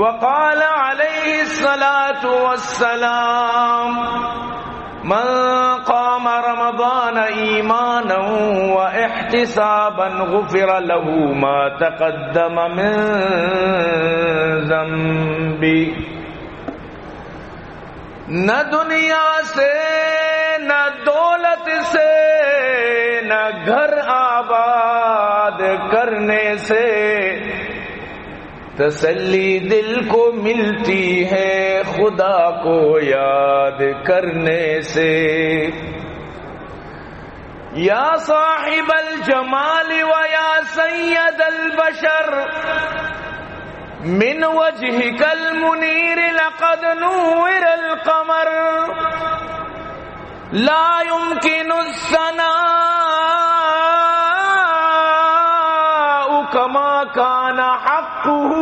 وقال عليه الصلاة والسلام: من قام رمضان إيمانا واحتسابا غفر له ما تقدم من ذنبه. نہ دنیا سے، نہ دولت سے، نہ گھر آباد کرنے سے، تسلی دل کو ملتی ہے خدا کو یاد کرنے سے۔ یا صاحب الجمال و یا سید البشر، من وجهك المنير لقد نور القمر، لا يمكن الثناء كما كان حقه.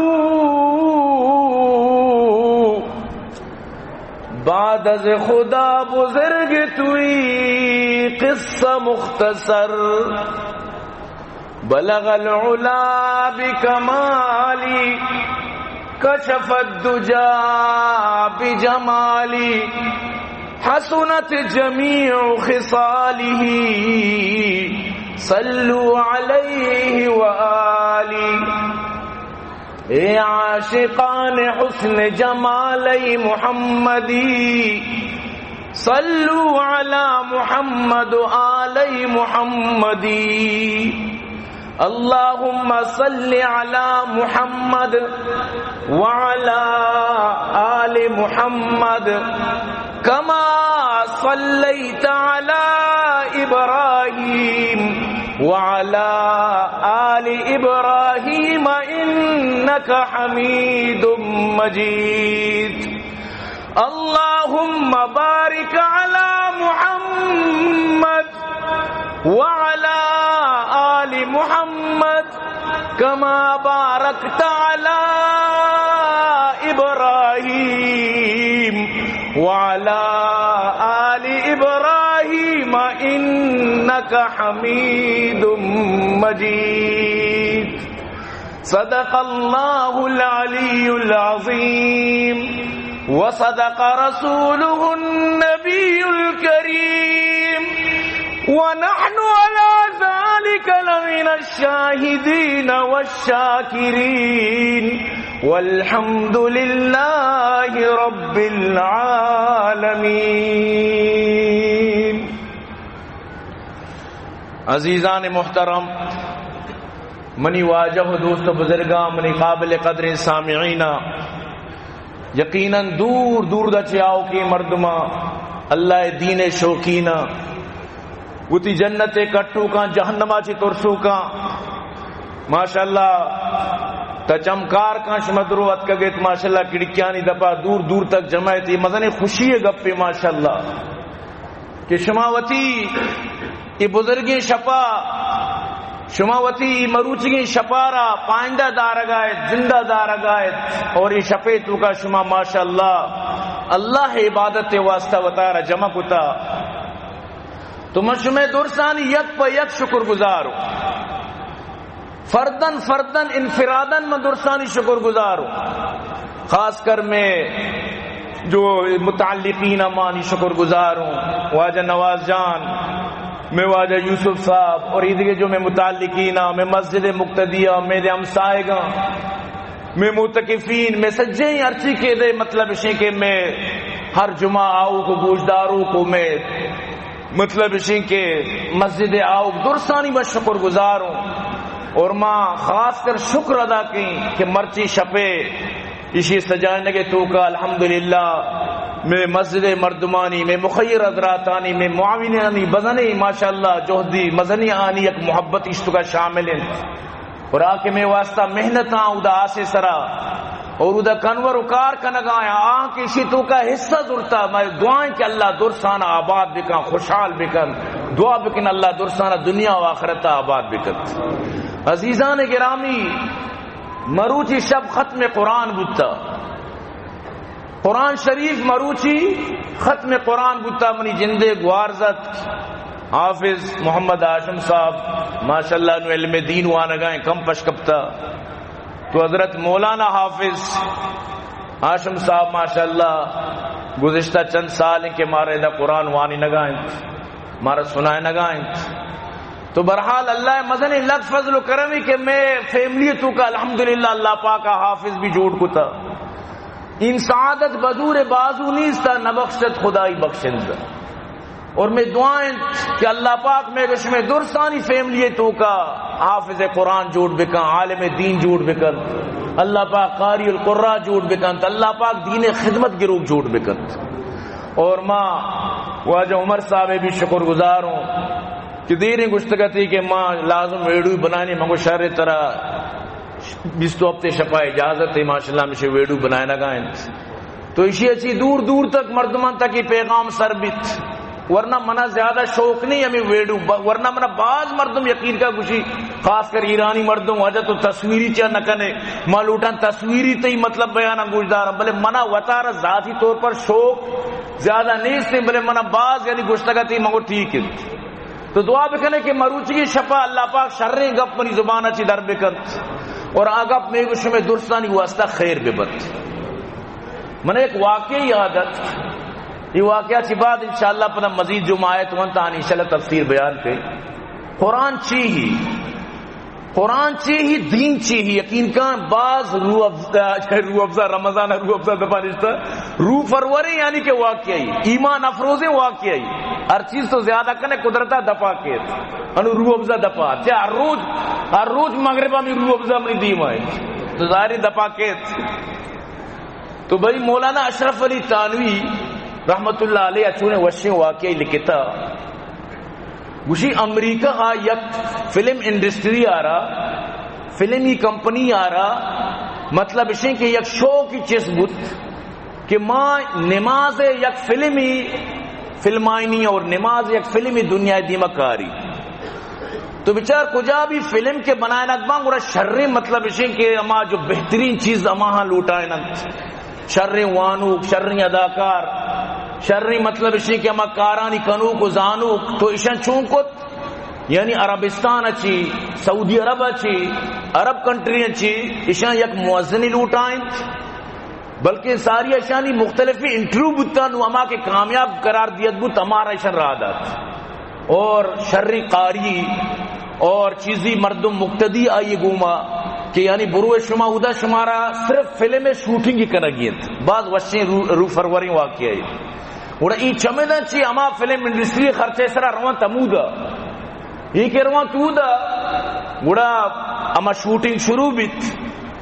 بعد از خدا بزرگ توئی، قصہ مختصر. بلغ العلا بکمالی، کشف الدجی بجمالی، حسنت جمیع خصاله، صلوا علیه و آله. اے عاشقان حسن جمال محمدی، صلوا علی محمد و آل محمدی. اللهم صل على محمد وعلى آل محمد كما صليت على إبراهيم وعلى آل إبراهيم إنك حميد مجيد. اللهم بارك على محمد وعلى آل محمد كما باركت على إبراهيم وعلى آل إبراهيم إنك حميد مجيد. صدق الله العلي العظيم وصدق رسوله النبي الكريم ونحن على ذلك لمن الشاهدين والشاكرين والحمد لله رب العالمين. عزیزان محترم، منی واجہ و دوست و بزرگاں، منی قابل قدریں سامعیناں، یقیناً دور دور دا چہ آؤکیں مردماں، اللہ ءِ دین ءِ شوقیناں، وتی جنت ءِ کٹوکاں، جہنم ءَ چہ ترسوکاں، ماشاءاللہ، تا چمکار کاں شما درو اتکگ ات، ماشاءاللہ، کھڑکیانی دپا دور دور تک جمع ات، اے مزنیں خوشی ءِ گپے، ماشاءاللہ، کہ شما وتی اے بزرگیں شپا، شما وتی اے مروچیگیں شپا را پائندہ دارگا ات، زندہ دارگا ات، اور اے شپے توکا شما ماشاءاللہ اللہ ءِ عبادت ءِ واسطہ وتارا جمع کتا، تو من شمے درسانی یک پہ یک شکر گزاروں۔ فردن فردن، انفرادن من درسانی شکر گزاروں۔ خاص کر میں جو متعلقین ہمانی شکر گزاروں، واجہ نواز جان، میں واجہ یوسف صاحب اور ایدگہ جو میں متعلقین ہاں، میں مسجد مقتدیہ، میرے ہمسائگاں، میں معتکفین، میں سجیں ہرچی کہ دے، مطلب اشیں کہ میں ہر جمعہ آؤ کو گوشداروں کو میں مطلب اشیں کہ مسجد آؤک درسانی من شکر گزاروں اور ما خاص کر شکر ادا کیں کہ مرچی شپے اشی سجائنگ ءِ توکا الحمدللہ میں مسجد مردمانی، میں مخیر حضراتانی، میں معاونانی بزنیں ماشاءاللہ جہدی مزنی آنی یک محبت اشتگا شامل انت۔ اور آ کہ مئے واسطہ محنت آں اودا آسے سرا اور اودا کنور و کار کنگا آں، آ کہ اشی توکا حصہ زرتا، مئے دعائیں کہ اللہ درسانا آباد بکن، خوشحال بکن، دعا بکن اللہ درسانا دنیا و آخرتا آباد بکن۔ عزیزان گرامی، مروچی شب ختم قرآن بوتا۔ قرآن شریف مروچی ختم قرآن بوتا، منی جندے گوارزت حافظ محمد ہاشم صاحب، ماشاءاللہ نو علم دین وانگائیں، کم پش کپتا۔ تو حضرت مولانا حافظ ہاشم صاحب ماشاءاللہ گزشتہ چند سال ہیں کہ مارا ادا قرآن وانی نگا انت، مارا سنائے نگا انت۔ تو بہرحال اللہ مزن لک فضل و کرمی کہ میں فیملی تو کا الحمدللہ اللہ پاک حافظ بھی جوڑ کتا۔ این سعادت بزور بازو نیست، نبخشت خدائی بخشند۔ اور میں دعا انت کہ اللہ پاک میں گشمے درستانی فیملی تو کا حافظ قرآن جوڑ بکن، عالم دین جوڑ بکن، اللہ پاک قاری القراء جوڑ بکن، اللہ پاک دین خدمت گروک جوڑ بکن۔ اور ما واجہ عمر صاحب بھی شکر گزار ہوں کہ دیریں گشتگتی کہ ما لازم ویڈیو بنانی، مگو شر طرح بیست ہفتے شپا اجازت ہے، ماشاءاللہ ہمشہ ویڈیو بنائے نگا انت۔ تو ایشی اچی دور دور تک مردمان تک یہ پیغام سر بیت، ورنہ منا زیادہ شوق نہیں ہمیں ویڈیو ب-، ورنہ منا بعض مردم یقین کا گشی، خاص کر ایرانی مردم، واجہ تو تصویری چیا نہ کنے، ما لوٹاں تصویری تئی مطلب بیاناں گوشداراں، بلے منا وتارا ذاتی طور پر شوق زیادہ نیست، بلے منا بعض یعنی گشتگتی مگو ٹھیک ہے۔ تو دعا بکنے کہ مروچی شپا اللہ پاک شریں گپ منی زبان چی در بکنت اور آ گپ میں گوشم درستانی واسطہ خیر ببت۔ من ایک واقعہ یاد ات، یہ واقعہ چی بعد انشاءاللہ پدا مزید جمعہ آیت ونت آن انشاءاللہ تفسیر بیان کے۔ قرآن چی ہی، قرآن چی ہی، دین چی ہی، یقین کن بعض روح افزا، روح افزا رمضان روح افزا دپا نشتا، روح پروریں یعنی کہ واقعی ایمان افروزیں واقعی۔ ہر چیز تو زیادہ کنے قدرتا دپا کیت۔ انو روح افزا دپا۔ چہ ہر روز، ہر روز مغربا می روح افزا منی دیما ہے۔ تو ظاہری دپا کیت۔ تو بھئی مولانا اشرف علی تھانوی رحمت اللہ علیہ اچونے وشیں واقعی لکھتا۔ گوشی امریکہ آ یک فلم انڈسٹری آرا، فلمی کمپنی آرا، مطلب اشیں کہ یک شوقی چیز بوت کہ ما نماز یک فلمی فلمائنی اور نماز یک فلمی دنیا دیما کاری۔ تو بچار کجا بھی فلم کے بنائنگ باں گڑا شریں مطلب اشیں کہ اما جو بہترین چیز اما ہاں لوٹائننت، شریں وانوک، شریں اداکار، شریں مطلب اشیں کہ اما کارانی کنوک و زانوک، تو اشاں چون کت؟ یعنی عربستان اچی، سعودی عرب اچی، عرب کنٹری اچی، اشاں یک مؤذنی لوٹائنت، بلکہ ساری اشانی مختلف انٹرویو بوتاں، نو ہما کہ کامیاب قرار دیت بوت، ہمارا اشان راہ دات۔ اور شریں قاری اور چیزی مردم مقتدی آئی گوما کہ یعنی برو شما اودا شمارا صرف فلم شوٹنگ کنگی انت۔ باز وشیں رو، رو پروریں واقعہ ہے۔ گڑا ای چمداں چی ہما فلم انڈسٹری خرچے سرا روان تمودا۔ ای کہ روان تودا، گڑا ہما شوٹنگ شروع بیت،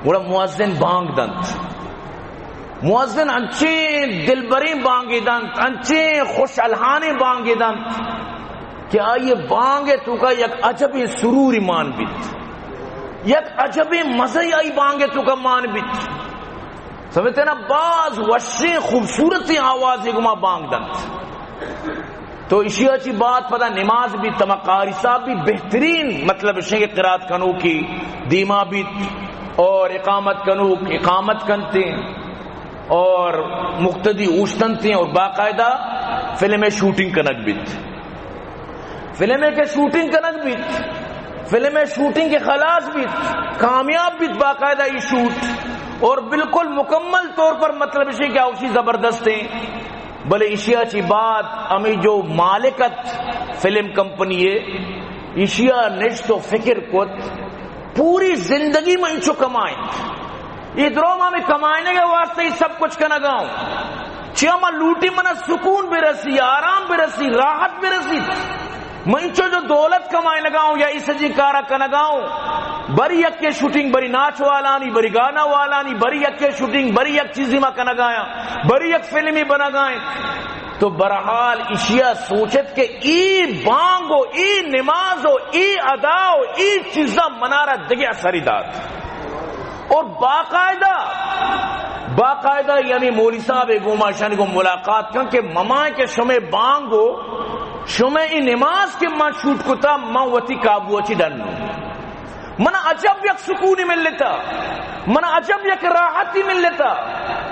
گڑا مؤذن بانگ دنت۔ مؤذن انچیں دلبریں بانگے دنت، انچیں خوش الہانیں بانگے دنت کہ آئی بانگ توکا یک عجبیں سروری مان بیت، یک عجبیں مزہ آئی بانگ توکا مان بیت۔ سمجھتے نا، باز وشیں خوبصورتیں آوازے گما بانگ دنت۔ تو اشیا چی بعد پدا نماز بیت، ہما قاری صاحب بھی بہترین، مطلب اشیں کہ قرات کنوکی دیما بیت اور اقامت کنوک اقامت کنتے اور مقتدی اوشتنتے اور باقاعدہ فلم شوٹنگ کنگ بیت۔ فلم کے شوٹنگ کنگ بیت، فلم شوٹنگ کے خلاص بیت، کامیاب بیت باقاعدہ یہ شوٹ اور بالکل مکمل طور پر مطلب اشیں کہ اوشی زبردست ہیں۔ بلے ایشیا چی بعد ہمیں جو مالکت فلم کمپنی ہے، ایشیا نشت و فکر کت، پوری زندگی من انچو کمائیں، یہ درو ما میں کمائنے کے واسطے ہی سب کچھ کنگا ہوں۔ چیا ما لوٹی منا سکون برسی، آرام برسی، راحت برسی۔ من انچو جو دولت کمائنگا ہوں یا اس جی کارا کنگا ہوں، بری یک کے شوٹنگ، بری ناچ والانی، بری گانا والانی، بری یک کے شوٹنگ، بری یک چیزی ما کنگایا، بری یک فلمی بنگائیں۔ تو برحال اشیا سوچت کہ ای بانگ و ای نماز و ای ادا و ای چیزاں منارا دگہ اثری دات۔ اور باقاعدہ، باقاعدہ یعنی مولی صاحب گوما شانی گو ملاقات کن کہ ممائیں کہ شمے بانگ و شمے ای نماز کہ من شوٹ کتا، من وتی قابو چی ڈنوں۔ من عجب یک سکونی ملتا، من عجب یک راحتی ملتا،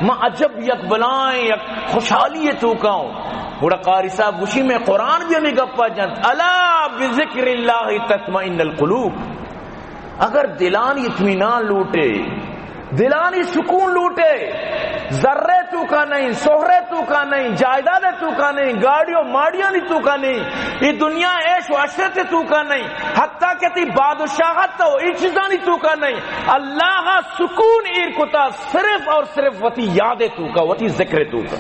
من عجب یک بلائیں یک خوشحالی توکاؤں۔ گڑا قاری صاحب گوشی میں قرآن بھی ہمیں گپا جنت، الا بذکر اللہ تطمئن القلوب۔ اگر دلانی اطمینان لوٹے، دلانی سکون لوٹے، زرے توکا نہیں، سہرے توکا نہیں، جائیداد توکا نہیں، گاڑی و ماڑیانی توکا نہیں، یہ دنیا عیش و عشرت توکا نہیں، حتیٰ کہ تی بادشاہت تو یہ چیزانی توکا نہیں۔ اللہ سکون ایر کتا صرف اور صرف وتی یاد توکا، وتی ذکر توکا۔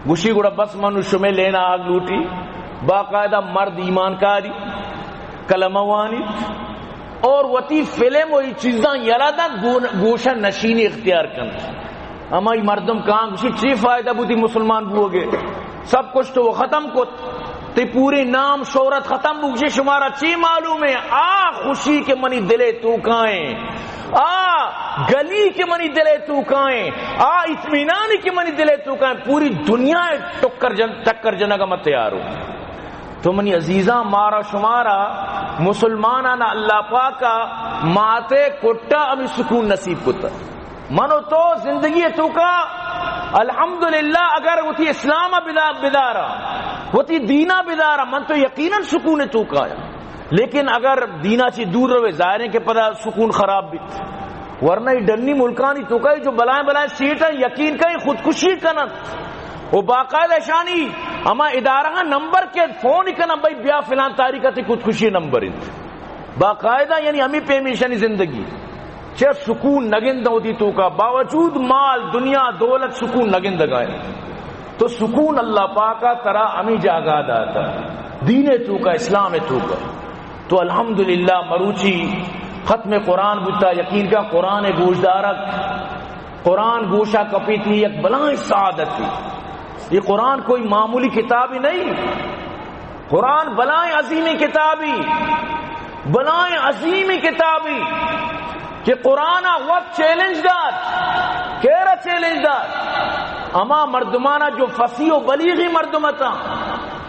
گوشی گڑا بس من و شمے لینا آگ لوٹی، باقاعدہ مرد ایمان کاری، کلمہ وانی اور وتی فلم و ای چیزاں یلا دنت، گو-، گوشہ نشینی اختیار کنت۔ ہمائی مردم کہاں گوشی چی فائدہ بوتی مسلمان بوگے، سب کچھ تو ختم کت، تی پوری نام شہرت ختم بو، گوشی شمارا چی معلوم ہے؟ آ خوشی کہ منی دلے توکائیں، آ گلی کہ منی دلے توکائیں، آ اطمینانی کہ منی دلے توکائیں، پوری دنیا ٹکر جن، ٹکر جنگا من تیار ہوں۔ تو منی عزیزاں، مارا شمارا مسلمانانا اللہ پاکا ماتے کٹا ہمیں سکون نصیب کتا۔ من و تو زندگی توکا الحمدللہ اگر وتی اسلام بدا-، بدارا، وتی دینا بدارا، من تو یقیناً سکون توکا۔ لیکن اگر دینا چی دور روے، ظاہر ہے کہ پدا سکون خراب بیت۔ ورنہ ای ڈنی ملکانی توکا جو بلائیں بلائیں سیٹ ہیں، یقین کہیں خودکشی کنن۔ و باقاعدہ شانی ہما ادارہ نمبر کے فون کنن، بھائی بیا فلان تاریخ تی خودکشی نمبر انت۔ باقاعدہ یعنی ہمیں پیمیشانی زندگی۔ چہ سکون نگندہ وتی توکا، باوجود مال، دنیا، دولت، سکون نگندگائے۔ تو سکون اللہ پاکا ترا ہمیں جاگہ داتا، دین توکا، اسلام توکا۔ تو الحمدللہ مروچی ختم قرآن بوتا، یقین کا قرآن گوشدارک، قرآن گوشا کپیتی، یک بلائیں سعادتی۔ یہ قرآن کوئی معمولی کتابی نہیں۔ قرآن بلائیں عظیمیں کتابی، بلائیں عظیمیں کتابی کہ قرآن وت چیلنج دات، کیرا چیلنج دات؟ ہما مردمانا جو فصیح و بلیغی مردم اتاں،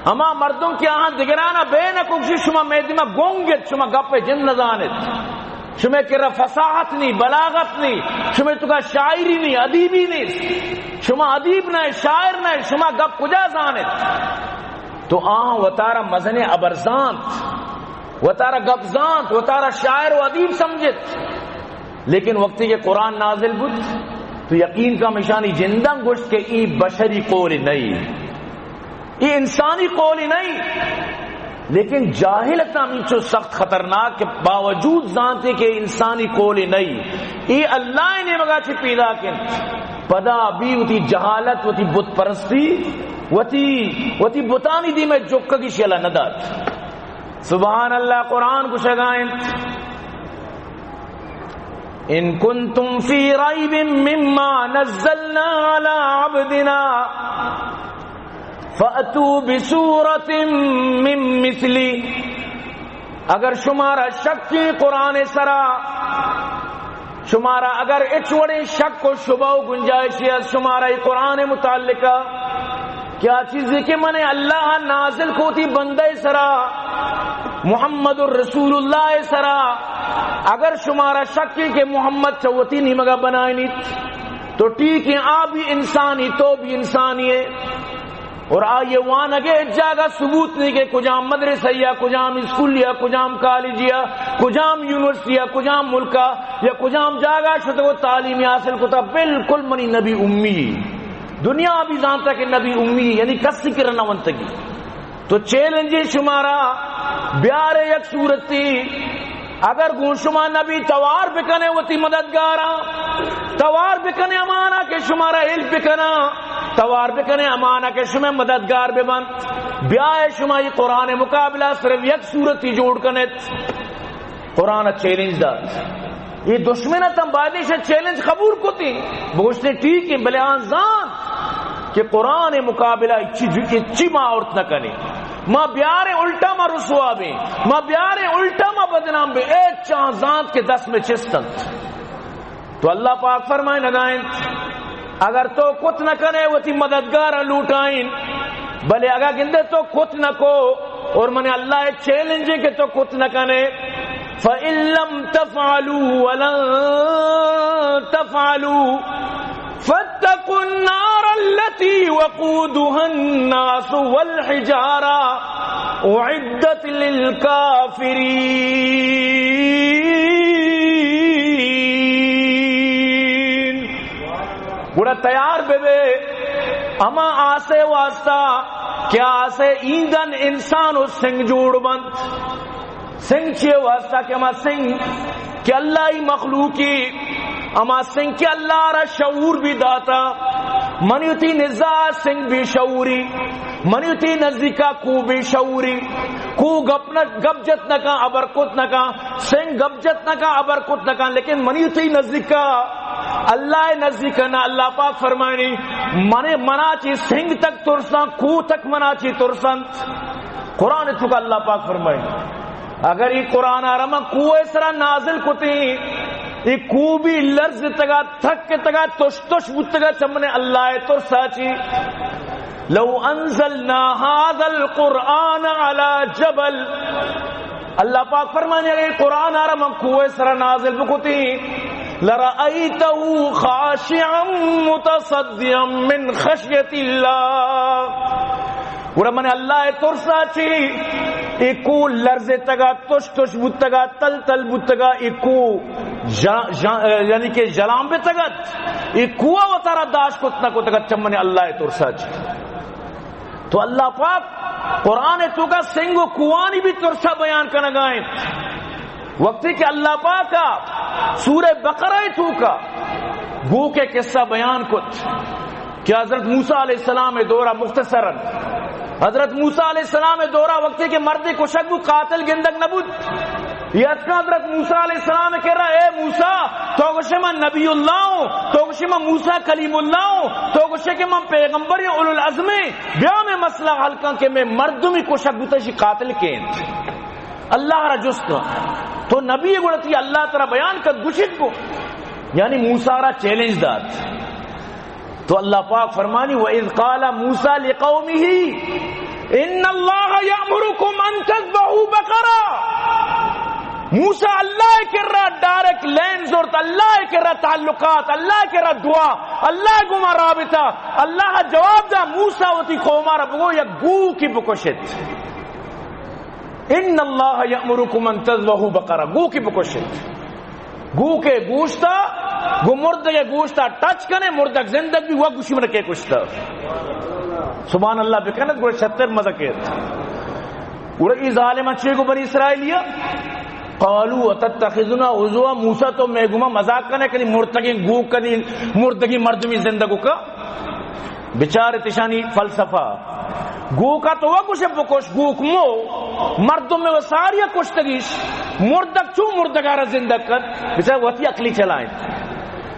ہما مردم کہ آہاں دگرانا بے نہ کگشی، شما میدما گنگ ات، شما گپ جند نزانت، شما کرا فصاحت نی، بلاغت نی، شما توکا شاعری نی، ادیبی نی، شما ادیب نہ، شاعر نہ، شما گپ کجا زانت؟ تو آہاں وتارا مزنیں ابر زانت، وتارا گپ زانت، وتارا شاعر و ادیب سمجھت۔ لیکن وقتی کہ قرآن نازل بوت، تو یقین کا مشانی جنداں گوشت کہ ای بشری قول نہیں، ای انسانی قول نہیں۔ لیکن جاہل اتنا ہمینچو سخت خطرناک کہ باوجود زانتے کہ انسانی قول نہیں، ای اللہ نیمگا چی پیدا کن، پدا بھی وتی جہالت، وتی بت پرستی، وتی، وتی بتانی دیمے جکگی شیلا ندات۔ سبحان اللہ، قرآن گشگا انت، ان کنتم فی ریب مما نزلنا علی عبدنا فأتوا بسورة من مثلی۔ اگر شمارا شکی قرآن سرا، شمارا اگر اچ وڑیں شک و شبہ و گنجائشی است شمارا ای قرآن متعلقہ کہ آ چیزی کہ من اللہ نازل کو وتی بندہ سرا، محمد الرسول اللہ سرا، اگر شمارا شکی کہ محمد چہ وتی نیمگا بنائینیت، تو ٹھیک ہے، آ بھی انسانی، تو بھی انسانی ہے۔ اور آ یہ وانگے ہچ جاگہ ثبوت نہیں کہ کجام مدرسہ یا کجام اسکول یا کجام کالج یا کجام یونیورسٹی یا کجام ملکا یا کجام جاگہ شتو تعلیم حاصل کتا، بالکل منی نبی امی۔ دنیا بھی زانتا کہ نبی امی، یعنی کسی کرا نہ ونتگی۔ تو چیلنج شمارا، بیارے یک صورتی، اگر گوں شما نبی توار بکنے وتی مددگاراں، توار بکنے امانا کہ شمارا ہیلپ بکناں، توار بکنے امانا کہ شما مددگار ببن، بیائے شما ای قرآن مقابلہ صرف یک صورتی جوڑ کنت۔ قرآن چیلنج دات۔ یہ دشمن تم بادشاہ چیلنج قبول کتی، بگوشتے ٹھیک ہے، بلے آن زانت کہ قرآن مقابلہ اچی جو، اچی ما عورت نہ کنی۔ ما بیاریں الٹا ما رسوا بیں، ما بیاریں الٹا ما بدنام بیں۔ اے چاں زانت کہ دست میں چستنت۔ تو اللہ پاک فرمائے نگائیں، اگر تو کت نہ کنے وتی مددگار لوٹائیں، بلے اگر گندے تو کت نہ کو، اور من اللہ چیلنج کہ تو کت نہ کنے، فَإِن لَّمْ تَفْعَلُوا وَلَن تَفْعَلُوا فَاتَّقُوا النَّارَ الَّتِي وَقُودُهَا النَّاسُ وَالْحِجَارَةُ أُعِدَّتْ لِلْكَافِرِينَ۔ گڑا تیار بہ بے ہما آسے واسطہ کہ آسے ایندن انسان و سنگ جوڑ بنت۔ سنگ چیے واسطہ؟ کہ ہما سنگ کہ اللہ ای مخلوقی، ہما سنگ کہ اللہ را شعور بھی داتا، منی وتی نزا سنگ بھی شعوری، منی وتی نزدیکا کو بھی شعوری، کو گپ نہ، گپ جت نہ کن، ابر کت نہ کن، سنگ گپ جت نہ کن، ابر کت نہ کن، لیکن منی وتی نزدیکا، اللہ نزدیکا نہ، اللہ پاک فرمائنی، منے، منا چی سنگ تک ترساں، کو تک منا چی ترسنت۔ قرآن توکا اللہ پاک فرمائنی، اگر ای قرآن آرا من کوہ سرا نازل کتیں، ای کو بھی لرزتگا، تھکتگا، تش تش بوتگا چمنے اللہ ترسا چی۔ لو انزلنا هذا القرآن على جبل، اللہ پاک فرمانی، اگر قرآن آرا من کوہ سرا نازل بکتی، لرأيته خاشعا متصدعا من خشية الله۔ گڑا من اللہ ترسا چی، ای کو لرزتگا، تش تش بوتگا، تل تل بوتگا، ای کو جا-، جا-، یعنی کہ جلان بتگت، ای کو وتارا داش کت نہ کتگت چمنے اللہ ترسا چی۔ تو اللہ پاک قرآن توکا سنگ و کوہانی بھی ترسا بیان کنگائیں۔ وقتی کہ اللہ پاک سورہ بقرہ توکا گوک قصہ بیان کت کہ حضرت موسیٰ علیہ السلام دورا، مختصراً، حضرت موسیٰ علیہ السلام دورا وقتی کہ مردے کشگ بو، قاتل گندگ نہ بوت، یہ اتکا حضرت موسیٰ علیہ السلام کرا، اے موسیٰ، تو گوشے من نبی اللہ ہوں، تو گوشے من موسیٰ کلیم اللہ ہوں، تو گوشے کہ من پیغمبر اولو العزم ہیں، بیا میں مسئلہ حل کن کہ میں مردمی کشگ بوتا، شی قاتل کینت؟ اللہ را جست کن۔ تو نبی گڑتی اللہ ترا بیان کت، گوشت کو، یعنی موسیٰ را چیلنج دات۔ تو اللہ پاک فرمانی، وَإِذْ قَالَ مُوسَىٰ لِقَوْمِهِ إِنَّ اللَّهَ يَأْمُرُكُمْ أَن تَذْبَحُوا بَقَرَةً۔ موسیٰ اللہ کرا ڈائریکٹ لین زرت، اللہ کرا تعلقات، اللہ کرا دعا، اللہ گوما رابطہ، اللہ جواب دا، موسیٰ وتی قوما را بگو یک گوکی بکشت۔ ان اللہ یأمرکم ان تذبحوا بقرہ، گوکی بکشت۔ گوکے گوشتا، گو مردگے گوشتا ٹچ کنے، مردگ زندگ بی، وہ گوشی من کے کشتا۔ سبحان اللہ بکنت، گڑا شتر مزہ کیت۔ گڑا ای ظالم چے گو بنی اسرائیلیا؟ قالوا اتتخذنا هزوا، موسیٰ تو میں گما مذاق کنے، کدی مردگیں گوک، کدی مردگی مردمی زندگو کا۔ بچار تشانی فلسفہ۔ گوکا تو وہ کچھ بکش، گوک مو، مردم میں وہ ساری کشتگیش، مردگ چو مردگارا زندگ کت، بچار وتی عقلی چلائیں۔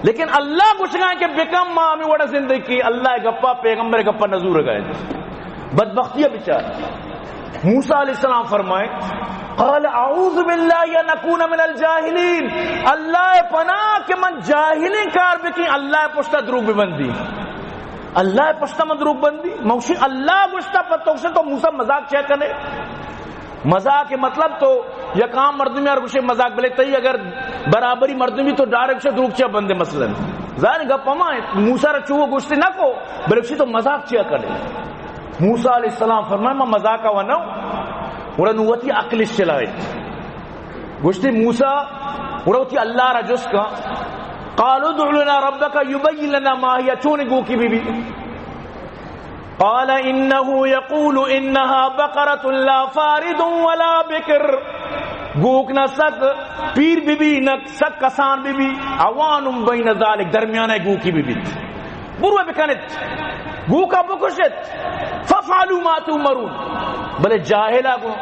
لیکن اللہ گوشگا کہ بکم ما ہمیں وڑا زندگی کی، اللہ گپا، پیغمبر گپا نزور گئے۔ بدبختی بچار۔ موسیٰ علیہ السلام فرمائے، قال اعوذ باللہ ان اکون من الجاہلین، اللہ پناہ کہ من جاہلیں کار بکیں، اللہ پشتا دروگ ببندی۔ اللہ پشتا من دروگ بندی؟ موشی اللہ گوشتا پہ تو گوشے تو موسیٰ مذاق چیا کنے؟ مذاق مطلب تو یک عام مردمی یار گوشے مذاق، بلے تئی اگر برابری مردمی تو ڈائریکٹ گوشے دروگ چیا بندے مثلاً۔ ظاہر گپ ہما ہے، موسیٰ را چو گوشتے نہ کو، بلے گوشے تو مذاق چیا کنے؟ موسیٰ علیہ السلام فرمائے، من مذاق و نہ، گڑا نو وتی عقل چلائے۔ گوشتی موسیٰ، گڑا وتی اللہ را جست کا، قالوا ادع لنا ربك يبين لنا ما هي، چون گوکی بی بی؟ قال انه يقول انها بقرة لا فارض ولا بكر، گوک نہ سک پیر بی بی، نہ سک کسان بی بی، عوان بین ذلك، درمیانہ گوکی بی بیت۔ برو بکنت، گوکا بکشت۔ فافعلوا ما تؤمرون۔ بلے جاہلا گو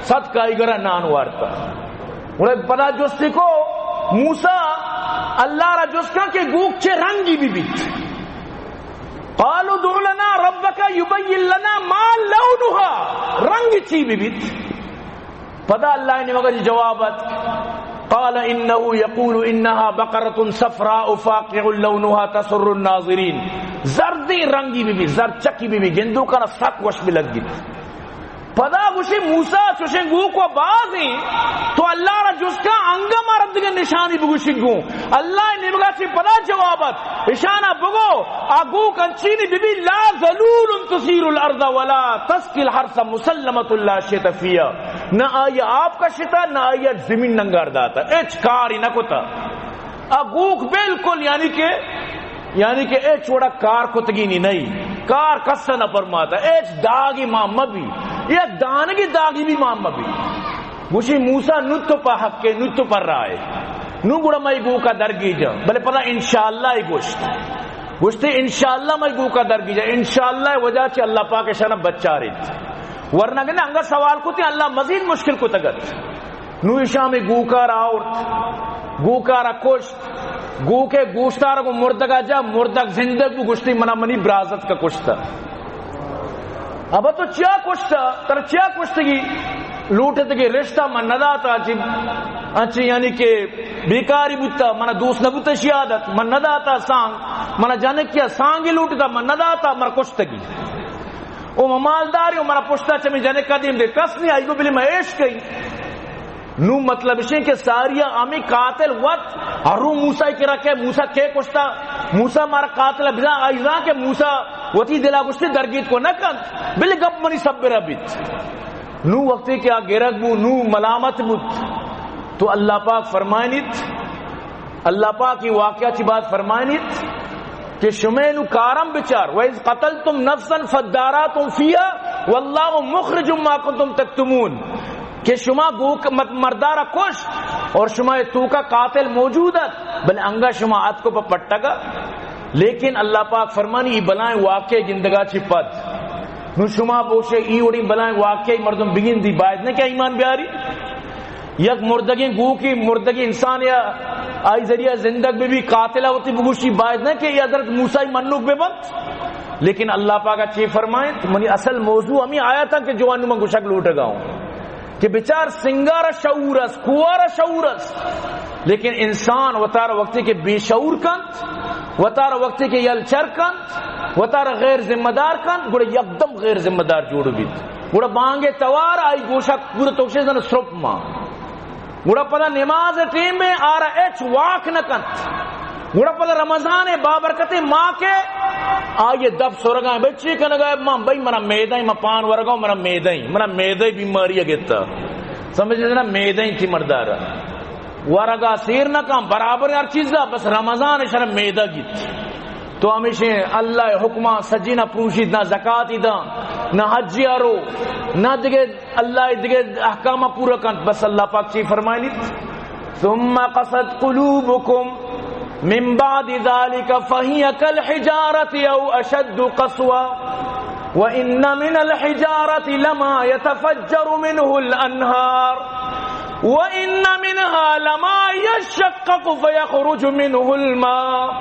صد کائیگرا نان وارتا۔ گڑا پدا جستی کو موسیٰ اللہ را جست کن کہ گوک چے رنگی بی بیت۔ قالوا ادع لنا ربك يبين لنا ما لونها، رنگ چی بی بیت؟ پدا اللہ نیمگا جواب ات، قال انه يقول انها بقرة صفراء فاقع لونها تسر الناظرين، زردیں رنگی بی بی، زرد چکی بی بی، گندوکانا سک وش بی لگی۔ پدا گوشی موسیٰ چوشیں گوک و بازیں، تو اللہ را جست کا انگا مارا دگہ نشانی بگوشی گوں۔ اللہ نیمگا چی پدا جواب ات، اشانا بگو، آ گوک انچینی بی بی لا ذلول تثير الارض ولا تسقي الحرث مسلمة لا شية فيها، نہ آئی آپ کشتا، نہ آئی زمین ننگار داتا، اچ کاری نہ کتا۔ آ گوک بالکل یعنی کہ یعنی کہ ہچ وڑا کار کتگی نی نہیں، کار کس نہ پرماتا، ہچ داگی مان مبی، یک دانگی داگی بھی مان مبی۔ گوشی موسیٰ نو تو پہ حق ہے، نو تو پر رائے، نو گڑا مئی گوکا درگی جا، بلے پدا انشاءاللہ ہی گوشت۔ گوشتے انشاءاللہ مئی گوکا درگی جا، انشاءاللہ وجہ چہ اللہ پاک شان بچاریت۔ ورنہ کہ انگا سوال کتے اللہ مزید مشکل کتگت۔ نو ایشاں ہمے گوکار آورت، گوکار ء کشت، گوک ء گوشتار گوں مردگ ء جا، مردگ زندگ بو، گوشتی منا منی برازتک ء کشت۔ ابا تو چیا کشت؟ ترا چیا کشتگی؟ لوٹتگی رشتہ من نداتا، چی انچی یعنی کہ بیکاری بوتا، منا دوست نہ بوتا شی عادت، من نداتا سانگ، منا جنکیا سانگی لوٹتا، من نداتا، مر کشتگی۔ او مالداری و منا پشتا چمی جنکا دیم دے، کس نہیں آئی گو بلی میں عشق کئی۔ نو مطلب اشیں کہ ساریا ہمیں قاتل وت ہر رو موسیٰ کرا کہ موسیٰ کے کشتا، موسیٰ مارا قاتل بزاں، آئی زاں کہ موسیٰ وتی دلا گشتے درگیت کو نہ کنت، بلے گپ منی سب برا بیت۔ نو وقتی کہ آ گرگ بو، نو ملامت بوت، تو اللہ پاک فرمائنیت، اللہ پاک یہ واقعہ چی بات فرمائنیت کہ شمے نو کارم بچار، وَإِذْ قَتَلْتُمْ نَفْسًا فَادَّارَأْتُمْ فِيهَا وَاللَّهُ مُخْرِجٌ مَا كُنْتُمْ تَكْتُمُونَ، کہ شما گوک مت مردارا کشت اور شما توکا قاتل موجود ات، بل انگا شما اتکو پہ پٹگا۔ لیکن اللہ پاک فرمانی، ای بلائیں واقعے گندگا چی پد نو شما بوشے ای وڑیں بلائیں واقعے مردم بگندی، باید نہ کہ ایمان بیاری۔ یک مردگیں گوکی، مردگیں انسان یا آئی ذریعہ زندگ بہ بی، قاتل وتی بگوشی، باید نہ کہ یہ حضرت موسیٰ منوک بہ بنت۔ لیکن اللہ پاک چی فرمائیں، منی اصل موضوع ہمیں آیا تھا کہ جوان من گوشک لوٹگا ہوں کہ بچار سنگارا شعور است، کوارا شعور است، لیکن انسان وتارا وقتی کہ بے شعور کنت، وتارا وقتی کہ یل چر کنت، وتارا غیر ذمہ دار کنت، گڑا یکدم غیر ذمہ دار جوڑ بیت۔ گڑا بانگے توار آئی گوشک پورا توکشے زن سرپ ما۔ گڑا پدا نماز ٹیم میں آرا اچ واک نہ کنت۔ گڑا پدا رمضان بابرکت ما کے آئیے دب سرگا بچی کنگا، ما بھئی منا میدہ، ما پان ورگا، منا میدہ، منا میدہ بیماری گتا۔ سمجھے نا، میدہ تھی مردار۔ ورگا سیر نہ کن، برابر ہر چیز دا، بس رمضان شر میدہ گیت۔ تو ہمیشہ اللہ حکماں سجی نہ پروشیت، نہ زکاتی دا، نہ حجی آرو، نہ دگے اللہ دگے احکام پورا کنت۔ بس اللہ پاک چی فرمائنیت؟ ثم قست قلوبكم من بعد ذلك فهي كالحجارة أو أشد قسوة، وإن من الحجارة لما يتفجر منه الأنهار، وإن منها لما يشقق فيخرج منه الماء،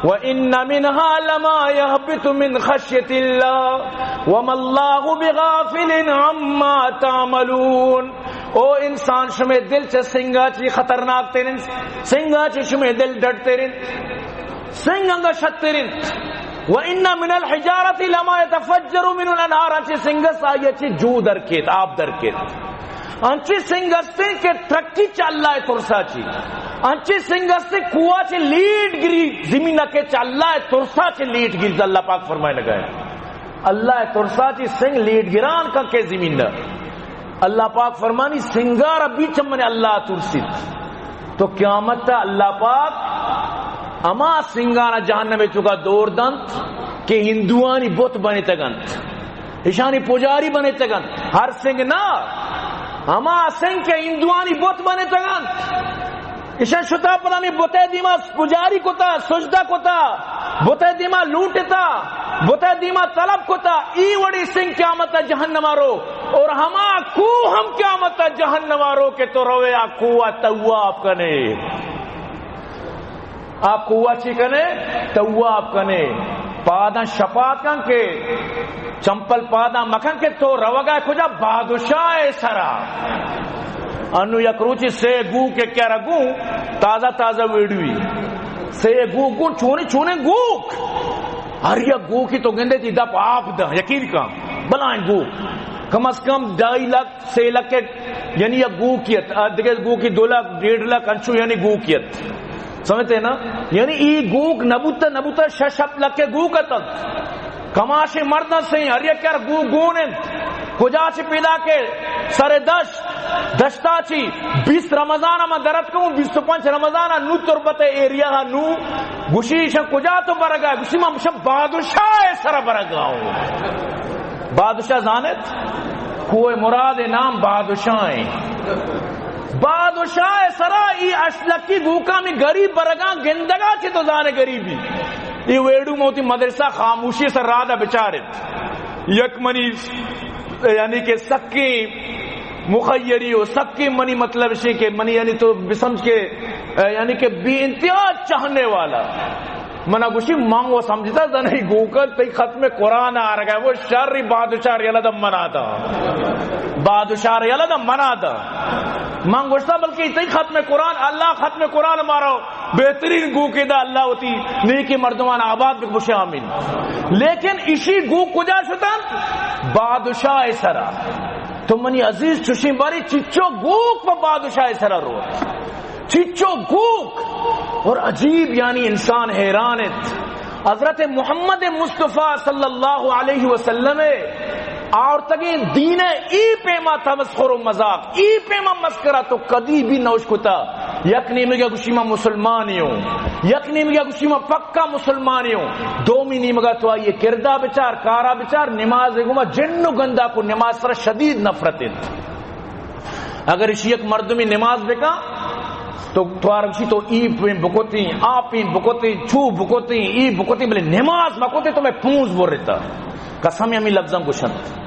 وإن منها لما يهبط من خشية الله، وما الله بغافل عما تعملون۔ او انسان، شمے دل چہ سنگا چی خطرناک ترین، سنگا چی شمے دل ڈٹ ترین، سنگ انگا شت ترین۔ وإن من الحجارة لما يتفجر منه الأنهار، انچی سنگ است آئی چی جو در کیت، آپ در کیت۔ انچی سنگ استیں کہ ٹرکی چہ اللہ ترسا چی۔ انچی سنگ استیں کوہ چہ لیٹ گری، زمین کے چہ اللہ ترسا چہ لیٹ گری، اللہ پاک فرمائے لگائے۔ اللہ ترسا چی سنگ لیٹ گران کا کے زمین نہ۔ اللہ پاک فرمانی، سنگار بیچ من اللہ ترسیت۔ تو قیامت تا اللہ پاک اما سنگانا جہنم چکا دور دنت کہ ہندوانی بت بنے تگنت۔ ایشانی پجاری بنے تگنت۔ ہر سنگ نہ، ہما سنگ کہ ہندوانی بت بنے تگنت۔ ایشان شتا پدا ہمے بتے دیما پجاری کتا، سجدہ کتا، بتے دیما لوٹتا، بتے دیما طلب کتا، ای وڑی سنگ قیامت جہنم رو، اور ہما کوہ ہم قیامت جہنم رو کہ تو روے آ کوہ تواب کنے۔ آ کوہ چی کنے؟ تواب کنے۔ پاداں شپات کن کہ چمپل پاداں مکن کہ تو روگا کجا؟ بادشاہ سرا۔ انو یک روچی سے گوک کہ کیا رگوں تازہ تازہ ویڈوی۔ سے گوک گوں چونے چونے گوک۔ ہر یک گوکی تو گندے تی دپ آپ دا، یقین کن۔ بلائیں گوک۔ کم از کم ڈھائی لاکھ سے لکھ کے، یعنی یک گوکی ات، آ دگہ گوکی دو لاکھ، ڈیڑھ لاکھ انچو یعنی گوکی ات۔ سمجھتے ہیں نا؟ یعنی ای گوک نبوتا، نبوتا شش ہفت لکھ کے گوک ات۔ کماشے مردن سے ہر یک یار گوک گون انت۔ کجا چہ پیدا کے؟ سر دشت، دشتا چی بیست رمضان ما درت کوں، بیست و پنچ رمضان نو تربت ایریا نو گوشی، ایشاں کجا تو برگا ئے؟ گوشی، من ایشاں بادشاہ ءِ سرا برگا اوں۔ بادشاہ زانت؟ کوہ مراد ءِ نام بادشاہ ایں۔ بادشاہ ءِ سرا ای اشلکی گوکاں، می گریب برگاں گندگا چہ تو زانے گریبی۔ ای ویڈو موتی مدرسہ خاموشی سر رادا بچارت۔ یک منی، یعنی کہ سکیں مخیری و سکیں، منی مطلب شے کہ منی، یعنی تو بسمجھ کہ، یعنی کہ بے انتہا چاہنے والا۔ منا گوشی، من و سمجھتا زنئی گوکل تئی ختم قرآن آرگا، وہ شر بادشاہ ریلا دا منا دا۔ بادشاہ ریلا دا منا دا۔ من گوشتا بلکہ تئی ختم قرآن، اللہ ختم قرآن مارو بہترین گوکے دا، اللہ وتی نیکیں مردمان آباد بکشے، آمین۔ لیکن اشی گوک کجا شتن؟ بادشاہ سرا۔ تو منی عزیز، چوشیں بارے چچو گوک پہ بادشاہ سرا رو، چچو گوک۔ اور عجیب، یعنی انسان حیران انت۔ حضرت محمد مصطفیٰ صلی اللہ علیہ وسلم آورتگیں دین ءَ ای پیما تمسخر و مذاق، ای پیما مسخرہ تو کدی بھی نوش کتا۔ یک نیمگا گوشی ما مسلمانی ہوں، یک نیمگا گوشی ما پکا مسلمانی ہوں، دومی نیمگا تو آئی کردا بچار، کارا بچار، نماز گما جن و گندا کو نماز سر شدید نفرت انت۔ اگر اشی یک مردمی نماز بکا تو توار گوشی تو ای پین بکتیں، آ پین بکتیں، چو بکتیں، ای بکتیں، بلے نماز مکتیں تو میں پونز برتا۔ قسم ہمیں لفظاں گوشنت۔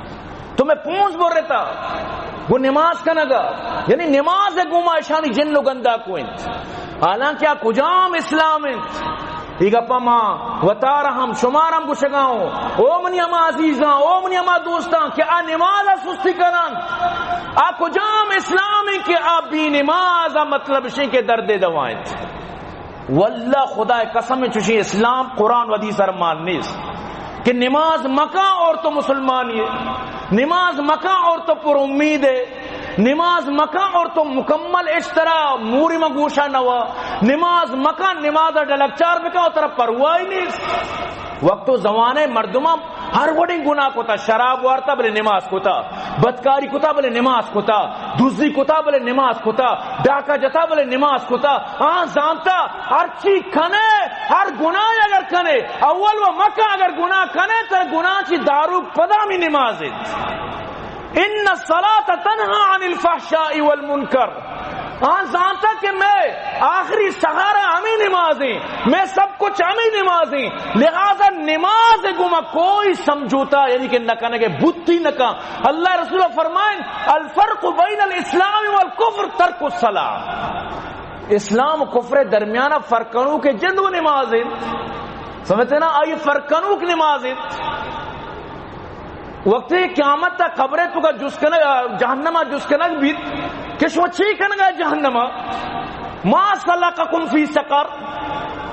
تو میں پونز برتا گو نماز کنگا، یعنی نماز گوما اشانی جن و گندا کو انت۔ حالانکہ آ کجام اسلام انت؟ ای گپا ما وتارا ہم شمارا ہم گوشگا اوں۔ او منی ہما عزیزاں، او منی ہما دوستاں کہ آ نماز ءَ سستی کنن، آ کجام اسلام انت کہ آ بے نماز ءَ مطلب شے کہ درد دوا انت؟ واللہ خدا قسم، چوشیں اسلام قرآن و حدیث ءَ مان نیست کہ نماز مکاں اور تو مسلمانی ئے، نماز مکاں اور تو پر امید ئے، نماز مکاں اور تو مکمل اشترا موری ما گوشا نوا، نماز مکاں، نماز ڈلکچار بکاں اور ترا پرواہی نیست۔ وقت و زمانے مردماں ہر وڑیں گناہ کتا، شراب وارتا بلے نماز کتا، بدکاری کتا بلے نماز کتا، دزی کتا بلے نماز کتا، ڈاکہ جتا بلے نماز کتا۔ آ زانتا ہرچی کنے، ہر گناہ اگر کنے، اول و مکہ اگر گناہ کنے، تر گناہ چی داروک پدا ہمی نماز انت۔ ان الصلاة تنہی عن الفحشاء والمنکر۔ آ زانتا کہ میں آخری سہارا ہمیں نمازیں، میں سب کچھ ہمیں نمازیں، لہذا نماز گما کوئی سمجھوتا یعنی کہ نہ کنگے بوتی نہ کن۔ اللہ رسول فرمائیں، الفرق بین الاسلام والکفر ترک الصلاة۔ اسلام و کفر درمیان فرق کنوکے جند و نماز انت۔ سمجھتے نا؟ آئی فرق کنوک نماز انت۔ وقتی قیامت تا قبر توکا جست کنگ، جہنم ءَ جست کنگ بیت کہ شما چی کنگا جہنم ءَ؟ ما سلککم فی سقر؟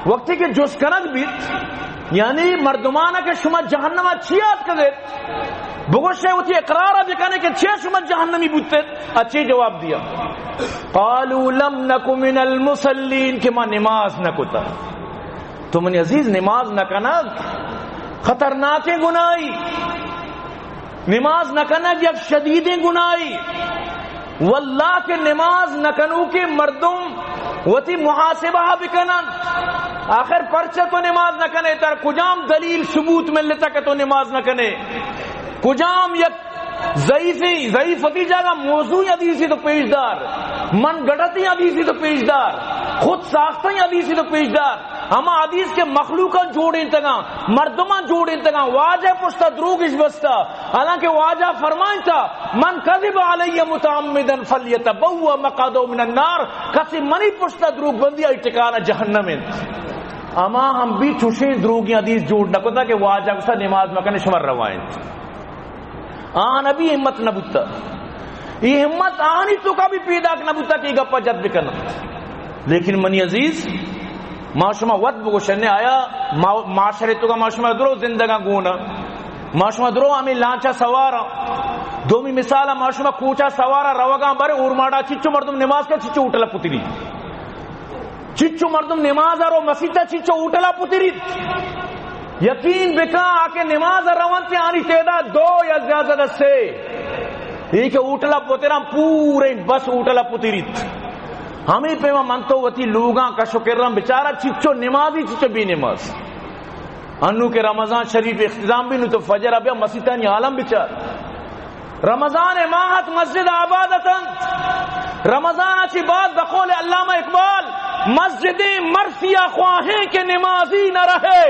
وقتی کہ جست کنگ بیت، یعنی مردمان کہ شما جہنم ءَ چی آتکگے؟ بگوشے وتی اقرار ءَ بکنے کہ چیا شما جہنمی بوتت؟ ءَ چی جواب دیا؟ قالوا لم نک من المصلین، کہ ما نماز نہ کتا۔ تو منی عزیز، نماز نہ کنگ خطرناکیں گناہی، نماز نہ کنگ یک شدیدیں گناہی۔ واللہ کہ نماز نہ کنوکیں مردم وتی محاسبہ بکنن۔ آخر پرچہ تو نماز نہ کنے؟ تر کجام دلیل ثبوت ملتا کہ تو نماز نہ کنے؟ کجام یک ضعیفیں، ضعیف وتی جاگہ، موضوعی حدیثی تو پیش دار، من گڑتی حدیثی تو پیش دار، خود ساختیں حدیثی تو پیش دار۔ ہما حدیث کہ مخلوقاں جوڑینتگاں، مردماں جوڑینتگاں، واجہ پشتا دروگش بستا، حالانکہ واجہ فرمائنتا، من کذب علی متعمدا فلیتبوأ مقعده من النار، کسی منی پشتا دروگ بندی آئی ٹکانہ جہنم انت۔ اما ہم بھی چوشیں دروگیں حدیث جوڑ نہ کتا کہ واجہ گسا نماز مکنے شمر روائنت۔ آہاں بھی ہمت نہ بوتا، یہ ہمت آہانی توکا بھی پیداک نہ بوتا کہ یہ گپا جت بکنن۔ لیکن منی عزیز، ما شما وت بگوشنے، آیا ما-، معاشرے توکا ما شما درو زندگاں گونا؟ ما شما درو ہمیں لانچا سوارا؟ دومی مثال، ما شما کوچا سوارا روگاں، برے اورماڑا چچو مردم نماز کا، چچو ہوٹل پتری۔ چچو مردم نماز ءَ رو مسیت ءَ، چچو ہوٹل ءَ پتریت۔ یقین بکن، آ کہ نماز ءَ رونت، آنی تعداد دو یا زیادہ سے۔ اے کہ ہوٹل ءَ پتراں، پورے بس ہوٹل ءَ پتریت۔ ہمے پیما من تو وتی لوگاں کش و کرم بچارا، چچو نمازی، چچو بے نماز۔ انو کہ رمضان شریف اختتام بی، نو تو فجر ء بیا مسیتانی عالم بچار۔ رمضان ماہ ات، مسجد آباد اتنت۔ رمضان ء چہ بعد بقول علامہ اقبال، مسجدیں مرثیہ خواہیں کہ نمازی نہ رہے،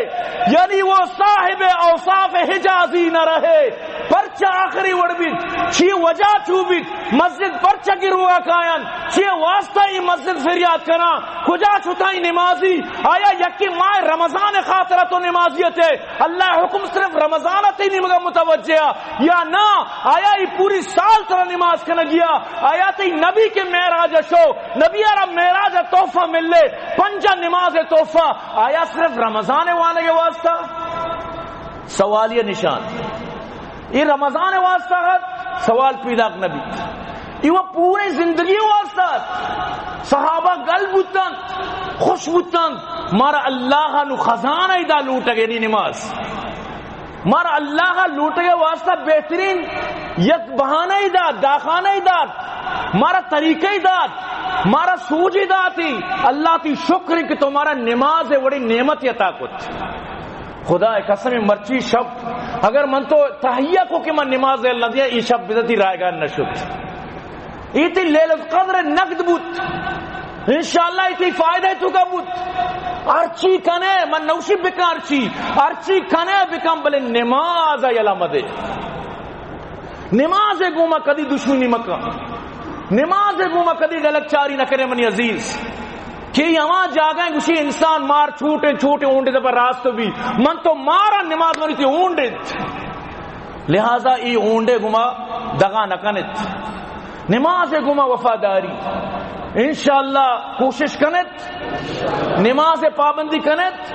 یعنی وہ صاحب اوصاف حجازی نہ رہے۔ پرچا آخری وڑ بیت؟ چی وجہ چو بیت؟ مسجد پرچا گروگا کاینت؟ چی واسطہ ای مسجد فریاد کناں؟ کجا شتائی نمازی؟ آیا یکی ماہ رمضان خاطرہ تو نمازی اتے؟ اللہ حکم صرف رمضان ء تئی نیمگا متوجہ ء یا نا؟ آیا ای پوری سال ترا نماز کنگی ء؟ آیا تئی نبی کہ معراج ء شو، نبی ء را معراج ء تحفہ ملے، پنجا نماز ء تحفہ، آیا صرف رمضان ء وانگ ء واسطہ؟ سوالیہ نشان۔ اے رمضان ء واسطہ ات، سوال پیداک نہ بیت۔ اے و پورے زندگی ء واسطہ ات۔ صحابہ گل بوتنت، خوش بوتنت، مارا اللہ ء نو خزانہ ای دا لوٹگ، یعنی نماز۔ مارا اللہ ء لوٹگ ء واسطہ بہترین یک بہانہ ای دات، داخانہ ای دات، مارا طریقہ ای دات، مارا سوج ای داتی۔ اللہ تئی شکر کہ تو مارا نماز ء وڑی نعمت عطا کت۔ خدا ء قسم، مرچی شپ اگر من تو تہیہ کو کہ من نماز یل نہ دیاں، ای شپ بزاں تئی رایگان نہ شت۔ ای تئی لیلۃ القدر نقد بوت۔ انشاءاللہ ای تئی فائدہ ء توکا بوت۔ ہرچی کنے، من نوشی بکن ہرچی، ہرچی کنے بکن، بلے نماز ء یلہ مدے۔ نماز ء گوما کدی دشمنی مکن۔ نماز ء گوما کدی ڈلک چاری نہ کنے منی عزیز۔ کہ ہما جاگہ گوشی انسان مار چھوٹے چھوٹے اونڈے دپا راست بی، من تو مارا نماز منی تی اونڈے۔ لہذا ای اونڈے گما دغا نہ کنت۔ نماز گما وفاداری۔ انشاءاللہ کوشش کنت۔ نماز پابندی کنت۔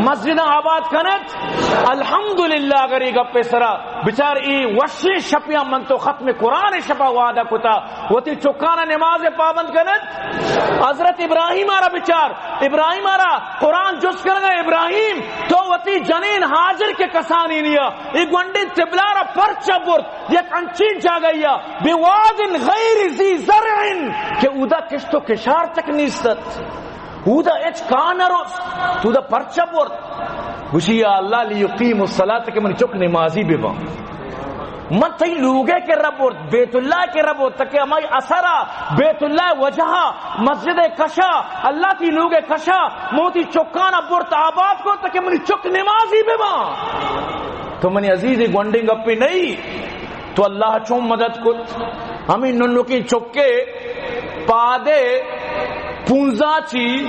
مسجد آباد کنت۔ الحمدللہ اگر ای گپے سرا بچار ای وشیں شپیاں من تو ختم قرآن شپا وعدہ کتا۔ وتی چکانا نماز پابند کنت۔ حضرت ابراہیم آرا بچار، ابراہیم آرا قرآن جست کنگا، ابراہیم تو وتی جنین ہاجر کے کسانی نیا، ای گونڈیں طبلہ را پرچا برت یک انچین جاگہیا، بواد غیر ذی زرع، کہ اودا کشت و کشار تک نیست ات۔ اودا ہچ کاہ نہ رست، تو اودا پرچا برت؟ گوشی، یا اللہ، لیقیموا الصلاۃ، کہ منی چک نمازی بباں۔ من تئی لوگے کرا برت، بیت اللہ کرا برت، تاکہ ہمائی اثرا، بیت اللہ وجہا، مسجد کشا، اللہ تئی لوگے کشا، من وتی چکانا برت آباد کو، تاکہ منی چک نمازی بباں۔ تو منی عزیز گونڈیں گپے نہیں۔ تو اللہ چون مدد کت؟ ہمیں ننکیں چکے پادے پونزا چی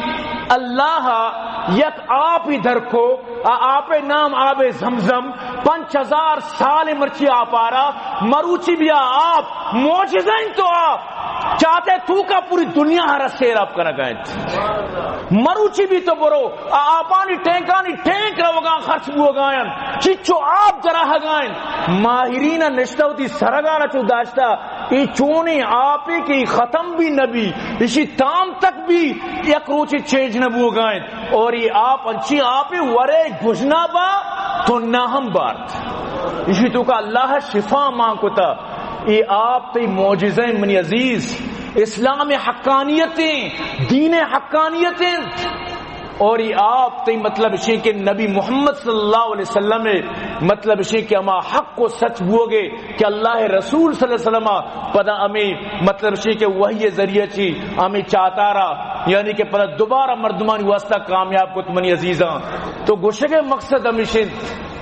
اللہ یک آپی در کو، آ آپ نام آب زمزم، پنچ ہزار سال مرچی آپارا، مروچی بیا آپ، معجزہ انت تو آپ، چاتے تو کا پوری دنیا ہر سیراب کنگا انت۔ مروچی بھی تو برو، آ آپانی ٹینکانی ٹینک روگاں خرچ بوگاین، چچو آپ جراہگاین۔ ماہرین نشتہ وتی سرگانا چو داشتہ، ای چونیں آپے کہ ای ختم بھی نبی، اشی تام تک بھی یک روچے چینج نہ بوگاین۔ اور ای آپ انچی آپے ورے گژنا با تو نہ ہم بارت۔ اشی تو کا اللہ شفا مان کتا۔ ای آپ تئی معجزہ منی عزیز، اسلام حقانیتیں، دین حقانیتیں۔ اور ای آپ تئی مطلب اشیں کہ نبی محمد صلی اللہ علیہ وسلم مطلب اشیں کہ ہما حق و سچ بوگے کہ اللہ رسول صلی اللہ علیہ وسلم پدا ہمیں مطلب اشیں کہ وحی ذریعہ چی ہمیں چاتارا، یعنی کہ پدا دوبارہ مردمانی واسطہ کامیاب کت منی عزیزاں۔ تو گوشگے مقصد ہمیشیں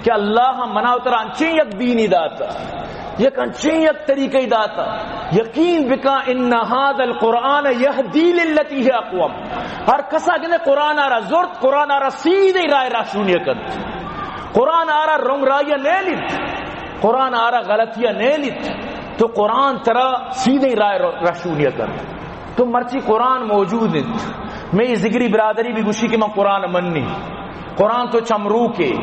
کہ اللہ منا و ترا انچیں یک دینی داتا، یک انچیں یک طریقے داتا۔ یقین بکا، ان ھذا القرآن یھدی للتی ھی اقوم۔ ہر کسا کہ قرآن آرا زرت، قرآن آرا سیدھے راہ رہشونی کنت۔ قرآن آرا رنگ راہیا نیلیت، قرآن آرا غلطیا نیلیت، تو قرآن ترا سیدھے راہ رہشونی کنت۔ تو مرچی قرآن موجود انت۔ مئے ذگری برادری بھی گوشی کہ من قرآن منی۔ قرآن تو چمروکے۔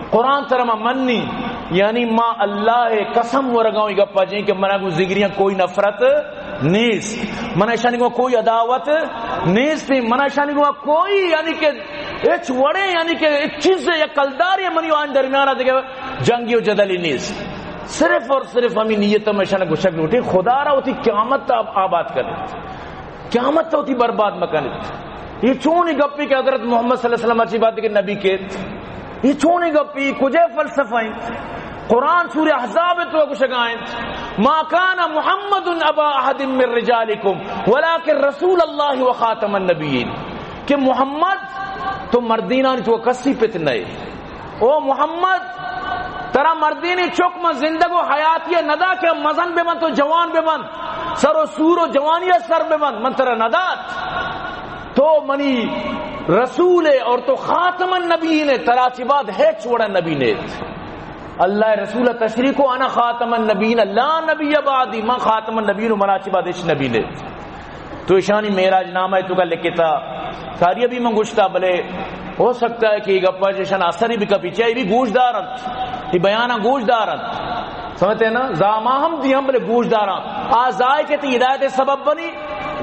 قرآن ترا من منی۔ یعنی ما اللہ قسم ورگاں ای گپا جیں کہ منا گوں ذگریاں کوئی نفرت نیست۔ منا اشانی گوں کوئی عداوت نیست۔ منا اشانی گوں کوئی یعنی کہ ہچ وڑے یعنی کہ ہچ چیز یک کلدارے منی آن درمیان دگہ جنگی و جدلی نیست۔ صرف اور صرف ہمیں نیت ہم اشان گوشگ لوٹی خدا را وتی قیامت آباد کرے۔ قیامت تو تی برباد مکنت۔ یہ چونی گپی کہ حضرت محمد صلی اللہ علیہ وسلم اچی بعد کہ نبی کیت؟ یہ چونی گپی؟ کجے فلسفہ ہیں؟ قرآن سورہ احزاب تو گشگائیں، ما کان محمد ابا احد من رجالکم ولکن رسول اللہ و خاتم النبیین، کہ محمد تو مردینانی تو کسی پت نئے۔ او محمد، ترا مردینی چک من زندگ و حیاتی ندا کہ مزن ببن تو جوان ببن، سر و سور و جوانی سر ببن، من ترا ندات۔ تو منی رسول ئے اور تو خاتم النبیین ئے، ترا چی بعد ہچ وڑا نبی نیت۔ اللہ رسول تشریح کو، انا خاتم النبیین لا نبی بعدی، من خاتم النبیین و منا چی بعد ہچ نبی نیت۔ تو اشانی معراج نامہ تو کا لکھتا، ساری ابھی من گشتا، بلے ہو سکتا ہے کہ یہ گپا اشان اثر بھی کپی، چاہے بھی گوش دارنت، یہ بیانہ گوش دارنت، سمجھتے ہیں نا؟ زاما ہم دی ہم بلے گوش دارنت۔ آ زائے کہ تی ہدایت سبب بنی،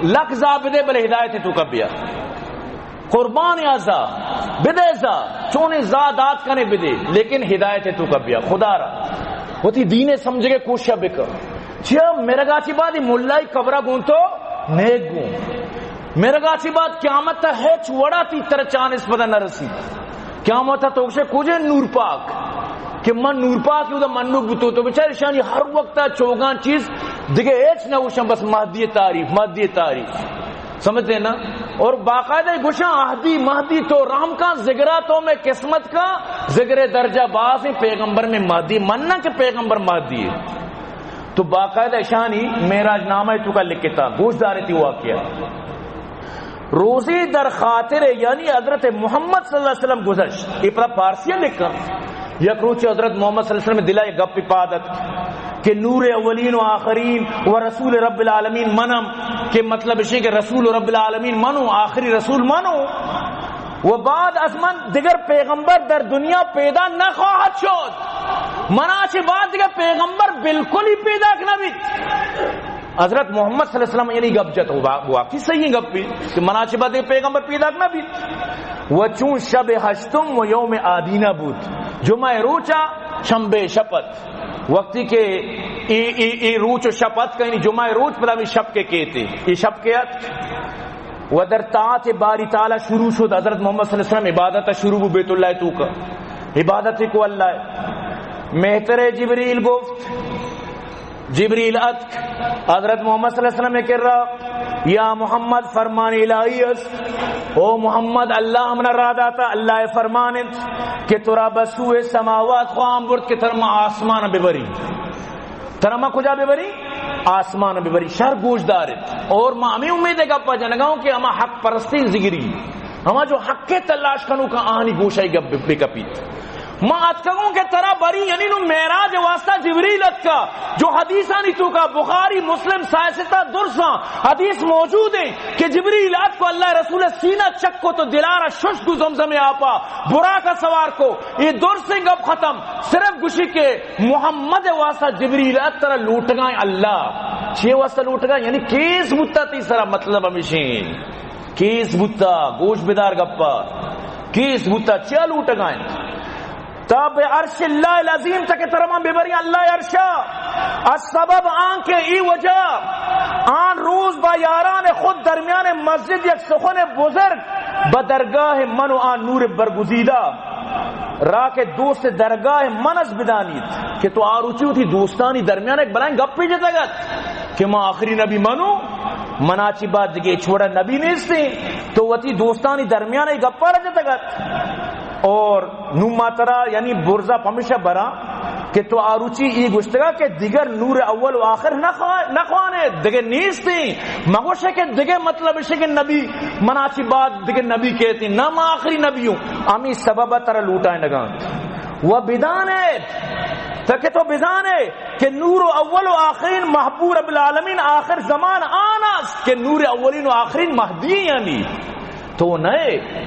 لکھ زا بدے بلے ہدایت تو کبیا۔ قربان یا زا بدے، زا چونے زا دات کنے بدے، لیکن ہدایت تو کبیا۔ خدا را وتی دین سمجھگے کوشش بکن۔ چیا مرگا چی بعد ملائی قبرہ گون تو نیک گون۔ مرگا چی بعد قیامت تا ہچ وڑا تی تر چانس پدا نہ رسی۔ قیامت تا تو گشے کجے نور پاک، کہ من نور پاک ہوں، منوک بتو تو بچار شانی ہر وقت چوگان چیز دگہ ہچ نہ گوشن، بس مہدی تعریف، مہدی تعریف۔ سمجھتے ہیں نا؟ اور باقاعدہ گوشاں اہدی مہدی تو رحم کا، ذگرا تو میں قسمت کا، ذگرے درجہ باز ہیں پیغمبر میں مہدی، مننا کہ پیغمبر مہدی ہے۔ تو باقاعدہ اشانی معراج نامہ تو کا لکھتا، گوش دارے تی واقعہ۔ روزی در خاطر، یعنی حضرت محمد صلی اللہ علیہ وسلم گزشت، یہ پر پارسیاں لکھا۔ یک روچ حضرت محمد صلی اللہ علیہ وسلم دلا یک گپ پادت کہ نور اولین و آخرین و رسول رب العالمین منم، کہ مطلب اشی کہ رسول رب العالمین منو، آخری رسول منو، و بعد از من دیگر پیغمبر در دنیا پیدا نخواهد شد، منا چه بعد دیگر پیغمبر بالکل ہی پیدا نبیت۔ حضرت محمد صلی اللہ علیہ وسلم یعنی گپ جت، وا-، واقعی صحیح گپ بھی کہ منا چه بعد دیگر پیغمبر پیدا نبیت۔ و چون شب ہشتم و یوم آدینہ بود، جمعہ روچا شنبے شپت، وقتی کہ ای، ای، ای روچ و شپت کا، یعنی جمعہ روچ پدا ہمیں شپ کے کہتے، یہ شپ کے ات و در طاعت باری تعالی شروع شد۔ حضرت محمد صلی اللہ علیہ وسلم عبادت شروع بو بیت اللہ تو کا، عبادت کو اللہ ہے۔ مہتر جبریل گفت، جبریل اتک، حضرت محمد صلی اللہ علیہ وسلم کرا، یا محمد، فرمان الہی است، او محمد، اللہ ہمنا را داتا، اللہ فرمان انت کہ ترا بسوء سماوات خواہاں برد کہ ترا ما آسمان ببری۔ ترا ما کجا ببری؟ آسمان ببری۔ شر گوش دارت۔ اور ما ہمیں امید گپا جنگاؤں کہ ہما حق پرستین ذگری، ہما جو حق تلاش کنو کا آنی گوشائی گپ بکپیت۔ ما اتکگوں کہ ترا بری، یعنی نو معراج واسطہ جبریل اتکا، جو حدیثانی تو کا بخاری، مسلم، سائے ستہ درساں حدیث موجود ہیں کہ جبریل اتکو، اللہ رسول سینہ چک کو تو دلارا شش گو زمزم آپا، براقا سوار کو۔ یہ درسیں گپ ختم۔ صرف گوشی کہ محمد واسطہ جبریل ات ترا لوٹگائیں اللہ۔ چے واسطہ لوٹگائیں؟ یعنی کیس بوتا تی سرا، مطلب ہمیشیں۔ کیس بوتا، گوش بدار گپا۔ کیس بوتا، چیا لوٹگائیں؟ تا بہ عرش اللہ العظیم تک ترا من ببری اللہ عرشا۔ السبب آن کہ ای وجہ، آن روز با یاران خود درمیان مسجد یک سخن بزرگ بہ درگاہ من و آن نور برگزیدہ را کہ دوست درگاہ من از بدانیت کہ تو آروچی وتی دوستانی درمیان ایک بلائیں گپے جتگت کہ ما آخری نبی منو، منا چی بعد دگہ ہچ وڑا نبی نیستیں، تو وتی دوستانی درمیان ای گپا را جتگت۔ اور نوں ما ترا یعنی برزا پمیشا براں کہ تو آروچی ای گوشتگا کہ دیگر نور اول و آخر نخوا-، نخوانے، دگہ نیستیں۔ مگوشے کہ دگہ مطلب اشے کہ نبی منا چی بعد دگہ نبی کہتی، نہ ما آخری نبی ہوں۔ ہمی سبب ترا لوٹائے نگان۔ و بدانے، تاکہ تو بدانے کہ نور اول و آخرین محبوب رب العالمین آخر زمان آن است کہ نور اولین و آخرین مہدی یعنی تو نئے۔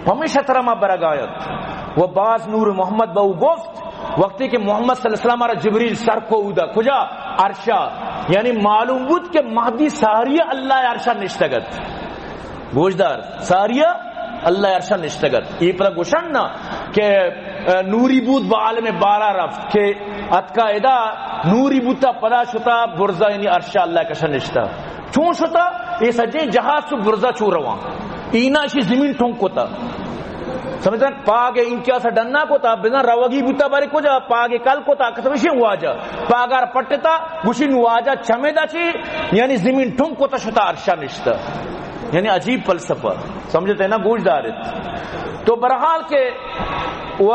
پمیشا ترا ما برگایت۔ و باز نور محمد بہ او گفت، وقتی کہ محمد صلی اللہ علیہ وسلم را جبریل سر کو اودا، کجا؟ عرشا۔ یعنی معلوم بود کہ مہدی ساریہ اللہ عرشا نشتگت۔ گوشدار، ساریہ اللہ عرشا نشتگت۔ یہ پدا گوشن نا کہ، اے، نوری بود با عالم بالا رفت کہ اتکا ادا نوری بوتا پدا شتا برزا یعنی عرشا اللہ کشا نشتا۔ چون شتا؟ اے سجیں جہاز چو برزا چو رواں۔ اینا اشی زمین ٹھونک کتا۔ سمجھتا؟ پاگ انکیا سا ڈنا کتا، بزاں روگی بوتا، بارے کجا پاگ کل کتا، کتو اشی واجہ۔ پاگار پٹتا، گوشی نو واجہ چمیدا چی، یعنی زمین ٹھونک کتا، شتا عرشا نشتا۔ یعنی عجیب فلسفہ۔ سمجھتے نا؟ گوش دارت۔ تو برحال کہ و،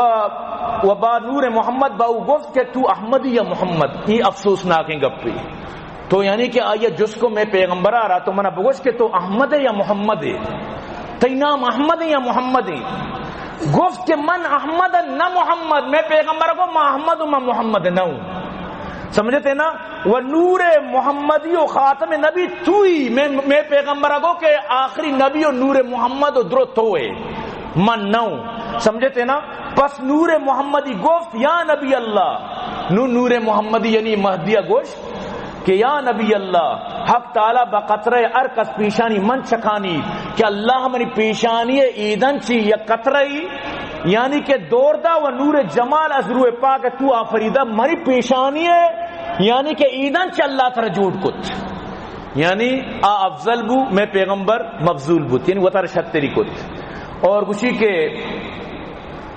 و با نور محمد با او گفت کہ تو احمدی یا محمد؟ ای افسوسناکیں گپے۔ تو یعنی کہ آئی جست کو مئے پیغمبر ءَ را، تو منا بگوش کہ تو احمد ئے یا محمد ئے؟ تئی نام احمد ئے یا محمد ئے؟ گفت کہ من احمد نہ محمد۔ مئے پیغمبر کو ما احمد و ما محمد نہ ہوں۔ سمجھتے نا؟ و نور محمدی و خاتم نبی توئی۔ مئے، مئے پیغمبر کو کہ آخری نبی و نور محمد و درو تو ہے، من نہ ہوں۔ سمجھتے نا؟ پس نور محمدی گفت یا نبی اللہ۔ نو نور محمدی یعنی مہدی گوشت کہ یا نبی اللہ، حق تعالی بہ قطرہ ہر کس پیشانی من چکانی کہ اللہ منی پیشانی ایدن چی یک قطرہ ای، یعنی کہ دور دا و نور جمال از روح پاک تو آفریدہ منی پیشانی، یعنی کہ ایدن چی اللہ ترا جوڑ کت۔ یعنی آ افضل بو، مئے پیغمبر مفضول بوت، یعنی وتر شتری کت۔ اور گوشی کہ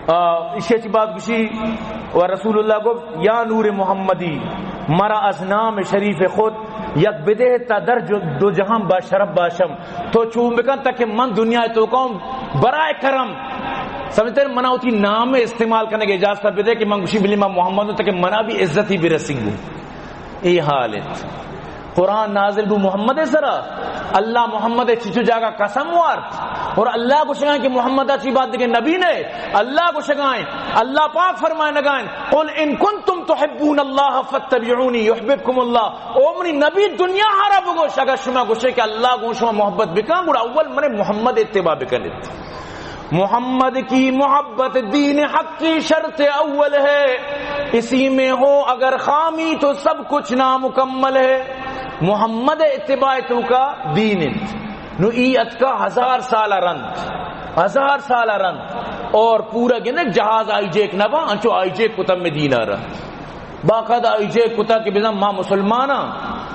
آ، ایشی چی بعد گوشی و رسول اللہ گفت، یا نور محمدی، مرا از نام شریف خود یک بدے تا در جو، دو جہان با شرف باشم۔ تو چون بکن تاکہ من دنیا تو کم برائے کرم، سمجھتے ہیں، منا وتی نام استعمال کرنے کی اجازت بدے کہ من گوشی بلی من محمد ہوں، تاکہ منا بھی عزتی برسی گو۔ اے حال انت۔ قرآن نازل بو محمد سرا، اللہ محمد چچو جاگا قسم وارت، اور اللہ گوشگائیں کہ محمد چی بعد دیگہ نبی نے، اللہ گوشگائیں، اللہ پاک فرمائے نگائیں، قل ان کنتم تحبون اللہ فاتبعونی یحببکم اللہ۔ او منی نبی، دنیا ہارا بگوش، اگر شما گوشے کہ اللہ گوں شما محبت بکن، گڑا اول من محمد اتباع بکنیت۔ محمد کی محبت دین حق کی شرط اول ہے، اسی میں ہو اگر خامی تو سب کچھ نامکمل ہے۔ محمد اتباع تو کا دین انت۔ نو ای اتکا ہزار سال رند، ہزار سال رند، اور پورا گندے جہاز آئی جیک نہ با، انچو آئی جیک کتم میں دین آ رند۔ باقاعدہ آئی جیک کتا کہ بزن ما مسلمان ہاں،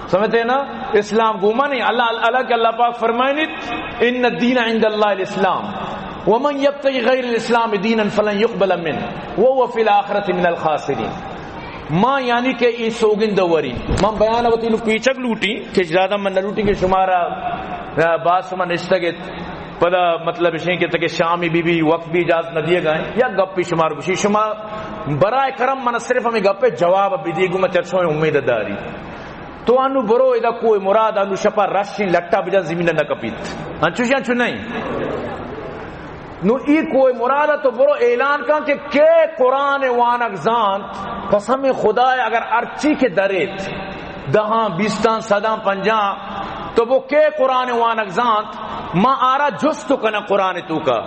سمجھتے ہیں نا؟ اسلام گوما نہیں۔ اللہ، اللہ کہ اللہ پاک فرمائنیت، ان الدین عند اللہ الاسلام، ومن یبتغ غیر الاسلام دینا فلن یقبل منه وهو فی الاخرۃ من الخاسرین۔ ما یعنی کہ ای سوگند وری، من بیان وتی نو پیچک لوٹی کہ زیادہ من نہ لوٹی کہ شمارا، آ، باز شما نشتگت۔ پدا مطلب اشیں کہ تکہ شامی بی بی، وقت بھی اجازت نہ دیے گئے۔ یا گپی شمار گوشی، شما برائے کرم من صرف ہمیں گپے جواب بدی گو، من چرشوں امید داری۔ تو انو برو ادا کوہ مراد، انو شپا رشیں لٹا بجن زمین نہ کپیت۔ انچوش انچو نہیں۔ نو ای کوہ مراد تو برو اعلان کن کہ کے قرآن وانگ زانت، قسم خدا اگر ارچی کہ دریت، دہاں، بیستاں، صداں، پنجاہ، تو وہ کے قرآن وانگ زانت، ما آرا جست کناں قرآن توکا۔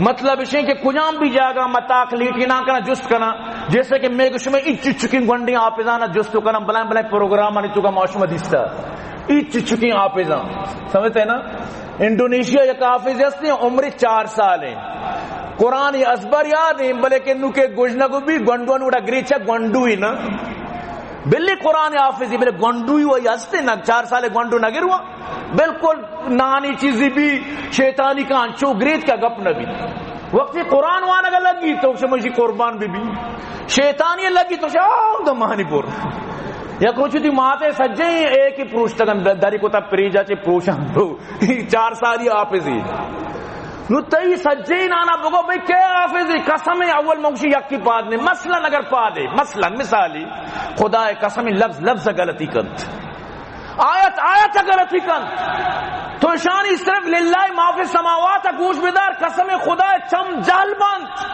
مطلب اشیں کہ کجام بھی جاگہ ما تاک لیٹی نہ کناں، جست کناں، جیسے کہ میں شما اچ چکیں گونڈیں حافظانا جست کناں، بلائیں بلائیں پروگرامانی توکا ما شما دیستا، اچ چکیں حافظاں، سمجھتے ہیں نا؟ انڈونیشیا یک حافظ ہستے، عمر چار سال ہیں، قرآن ازبر یاد ہیں، بلے کہ نو کہ گوشنگو بھی گونڈو نوڑا گریچا گونڈو ہی نا، بلے قرآن حافظی، بلے گونڈوی وہی ہستے نا، چار سال گونڈو نہ گروا، بالکل نانی چیزی بھی شیطانی کا انچو گریت کا گپ نہ بھی۔ وقتی قرآن وانگا لگی تو شمشی قربان بھی بھی۔ شیطانی لگی تو شاو دمانی پر۔ یک روچی تی ماتے سجے ایک ہی پروشتگن د-، دری کو تا پریجا چے پروشان تو۔ چار سالی حافظی۔ نو تئی سجے نانا بگو بھئی کے حافظی؟ قسم اول موشی یکی پاد نے۔ مثلاً اگر پادے، مثلاً مثالی، خدائے قسم لفظ لفظ غلطی کنت۔ آیت آیت غلطی کنت۔ تو اشانی صرف للہ ما فی السماوات گوش بدار، قسم خدا چم جہل بنت۔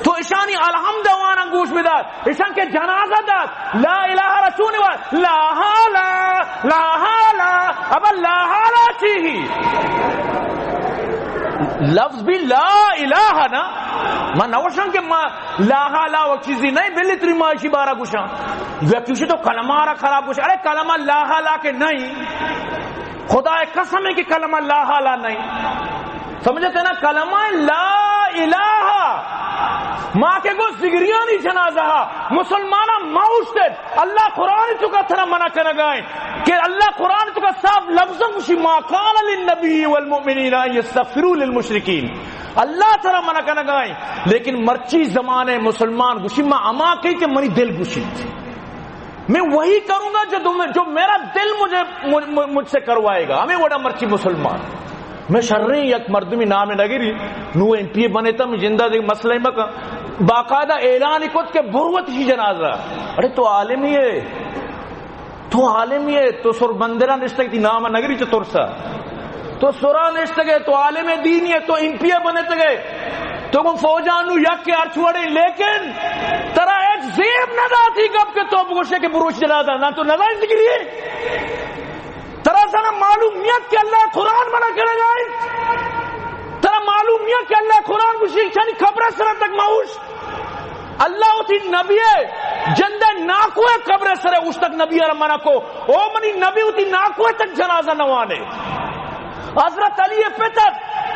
تو اشانی الحمد وانا گوش بدار۔ اشان کہ جنازہ دات، لا الہ رسول و لا حالا، لا حالا، ابا لا حالا چی ہی؟ لفظ بھی لا الہ نا۔ من نوشن کہ ما لا حالا و چیزی نہیں، بلی تری ما اشی بارا گوشاں۔ یا کسی تو کلمہ را خراب گوش، ارے کلمہ لا حالا کے نہیں۔ خدا قسم ہے کہ کلمہ لا حالا نہیں۔ سمجھتے نا؟ کلمہ لا الہ۔ ما کہ گو زگریانی جنازہ ءَ مسلماناں ما اوشتت، اللہ قرآن توکا ترا منع کنگائیں کہ اللہ قرآن توکا صاف لفظاں گوشی، ما کان للنبی والمؤمنین ان یستغفروا للمشرکین۔ اللہ ترا منع کنگائیں، لیکن مرچی زمانے مسلمان گوشی، ما ہما کئی کہ منی دل گوشی۔ میں وہی کروں گا جو تم، جو میرا دل مجھے، مجھ، مجھ، مجھ سے کروائے گا۔ ہمیں وڑا مرچی مسلمان۔ میں شریں یک مردمی نام نگری، نو ایم پی اے بنے تا، میں جندہ دیکھ مسئلہ ہی مکا۔ باقاعدہ اعلان کت کہ بروت ہی جنازہ۔ ارے تو عالمی ہے، تو عالمی ہے، تو سر بندرا نشتگ تی نام نگری چہ ترسا۔ تو سرا نشتگ ئے، تو عالم دینی ئے، تو ایم پی اے بنتگ ئے، تو گوں فوجانو یک کے ہرچ وڑے، لیکن ترا ایک زیب نہ داتی گپ کہ تو بگوشے کہ بروش جنازہ، نہ تو نزان ذکری ہے۔ ترا سنا معلوم نیت کہ اللہ قرآن منع کرے گا۔ ترا معلوم نیت کہ اللہ قرآن گوشی چانی قبر سر تک ماوش۔ اللہ وتی نبی ءِ جند ءِ ناکو ءِ قبر ءِ سر ءَ اوشتگ، نبی ءَ را منع کو، او منی نبی وتی ناکو ءِ تک جنازہ نہ وانے۔ حضرت علی ءِ پت ات،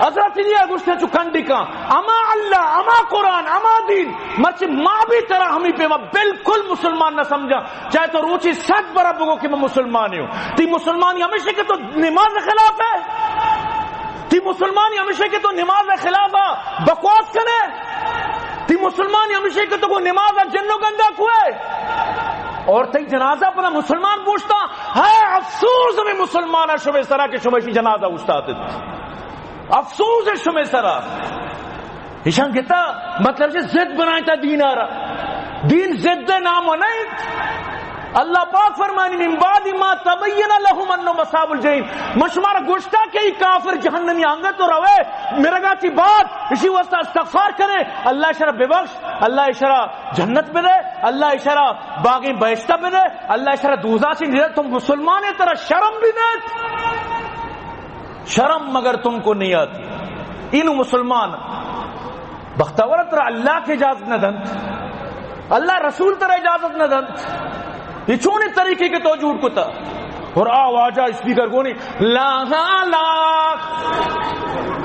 حضرت علی ءَ گوشتے چو کنڈی کن، اما اللہ، اما قرآن، اما دین، مرچی ما بھی ترا ہمی پیما بالکل مسلمان نہ سمجھاں، چاہے تو روچی صد برا بگو کہ میں مسلمانی ہوں۔ تی مسلمانی ہمیشہ کہ تو نماز خلاف ہے، تی مسلمانی ہمیشہ کہ تو نماز خلاف بکواس کنے، تی مسلمانی ہمیشہ کہ تو کو نماز جن و گندا کوئے، اور تی جنازہ پر مسلمان بوشتا۔ ہے افسوس ہمیں مسلمان شمے سرا کہ شمے شی جنازہ استاد۔ افسوس ہے شمے سرا۔ ایشان گتا مطلب چہ ضد بنائیں تا دین آرا۔ دین ضد نام و نہیں۔ اللہ پاک فرمانی، من بعد ما تبین لهم انهم اصحاب الجحیم۔ من شمارا گوشتا کہ ای کافر جہنمی، انگت تو روے مرگا چی بعد، اسی واسطہ استغفار کرے، اللہ اشرا ببخش، اللہ اشرا جنت بدے، اللہ اشرا باغیں بہشتہ بدے، اللہ اشرا دوزاسی ندے۔ تو مسلمان ہے، ترا شرم بھی نیت۔ شرم مگر تم کو نہیں آتی۔ اینو مسلمان بختور، ترا اللہ کے اجازت نہ دنت، اللہ رسول ترا اجازت نہ دنت۔ یہ چونی طریقے کہ تو جوڑ کتا؟ اور آ واجہ اسپیکر گونی لا لا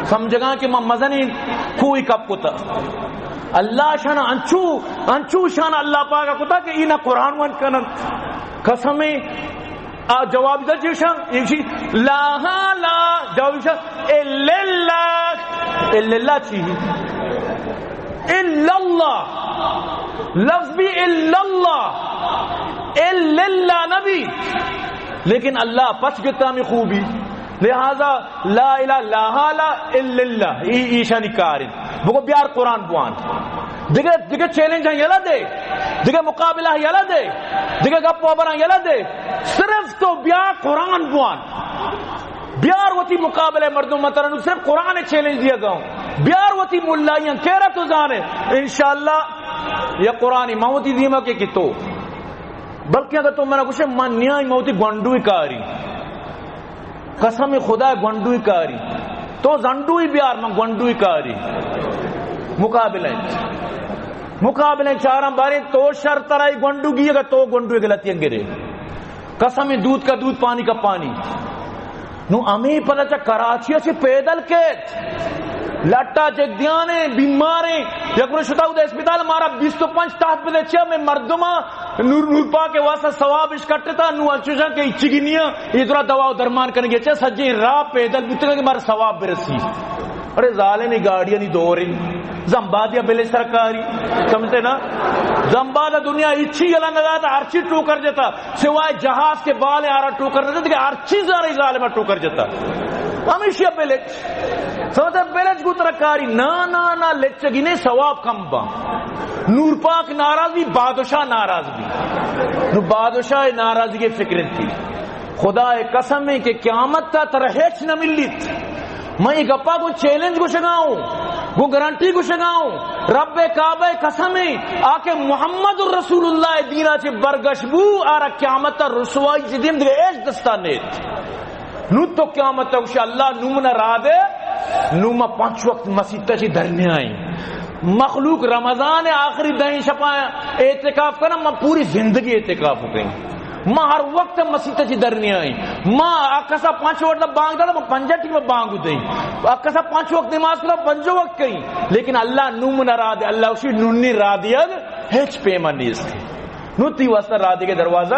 سمجھگا کہ ما مزنی کوئی کپ کتا۔ اللہ شان انچو، انچو شان اللہ پاک کتا کہ اینا قرآن ون کنن۔ قسم آ جواب دا چیشاں، ایشی لا لا، جواب ایشاں الا اللہ۔ الا اللہ چی؟ الا اللہ۔ لفظ بھی الا اللہ، الا اللہ نبی، لیکن اللہ پچ گتا ہمیں خوبی۔ لہذا لا الہ، لا حال الا اللہ، ای ایشانی کارن۔ بگو بیار قرآن بوان۔ دگہ، دگہ چیلنج یلا دے، دگہ مقابلہ یلا دے، دگہ گپ و خبراں یلا دے۔ صرف تو بیا قرآن بوان۔ بیار وتی مقابلہ مردم، من ترا نو صرف قرآن چیلنج دیا گاؤں۔ بیار وتی ملائیاں، کیرا تو زانے۔ انشاءاللہ یا قرآنی من وتی دیما کے کتو۔ بلکہ اگر تو منا گوشے من نیائی، من وتی گونڈوی کاری۔ قسم خدا گونڈوی کاری۔ تو زنڈوی بیار، من گونڈوی کاری۔ مقابلہ انت۔ مقابلہ انت، چاراں باریں تو شر ترائی گونڈوگی، اگر تو گونڈوی غلطی گرے۔ قسم دودھ کا دودھ، پانی کا پانی۔ نو ہمیں پدا چا کراچی سے پیدل کیت۔ لٹا چک دیانے، بیماریں۔ یک روز شتا ہوں اسپتال، مارا بیست و پنچ تحت بدے چیا میں مردماں نور، نور پاک کے واسطہ ثواب اش کٹتا، نو انچوشاں کہ اچگی نیا، یہ درا دوا و درمان کرنے گیا، چہ سجیں راہ پیدل بوتگا کہ مارا ثواب برسی۔ ارے ظالمی گاڑیانی دوریں، زمبادیا بلے سرکاری، سمجھتے نا؟ زمبادا دنیا اچھی یلا نہ داتا، ہرچی ٹوکر جتا، سوائے جہاز کے بالیں آرا ٹوکر نہ جتا، کہ ہرچی زارے ظالمہ ٹوکر جتا۔ ہمیشہ بلے سمجھتے بلج گو ترا کاری۔ نا، نا، نا، لچگی نے ثواب کم با۔ نور پاک ناراض بھی، بادشاہ ناراض بھی۔ نو بادشاہ ناراضگی فکر انتی۔ خدا قسم ہے کہ قیامت تا ترا ہچ نہ ملیت۔ من یہ گپا کو چیلنج گوشگا ہوں، کو گارنٹی گوشگا ہوں۔ رب کعبہ قسم ہے، آ کہ محمد رسول اللہ دینا چے برگش بو، آرا قیامت تا رسوائی چے دیم دگہ ایش دستا نیت۔ نو تو قیامت تک گوشے، اللہ نو منا راہ دے، نو ما پنچ وقت مسیت چی در نیائیں۔ مخلوق رمضان آخری دہیں شپا اعتکاف کنا، ما پوری زندگی اعتکاف کہیں۔ ما ہر وقت مسیت چی در نیائیں۔ ما اکسا پنچ وقت بانگ داتا، ما پنجاہ ٹیم بانگ دیں۔ اکسا پنچ وقت نماز کتا، پنجو وقت کہیں۔ لیکن اللہ نو من را دے، اللہ اشی نونی را دیگ ہچ پیما نیست۔ نو تی واسطہ را دیگے دروازہ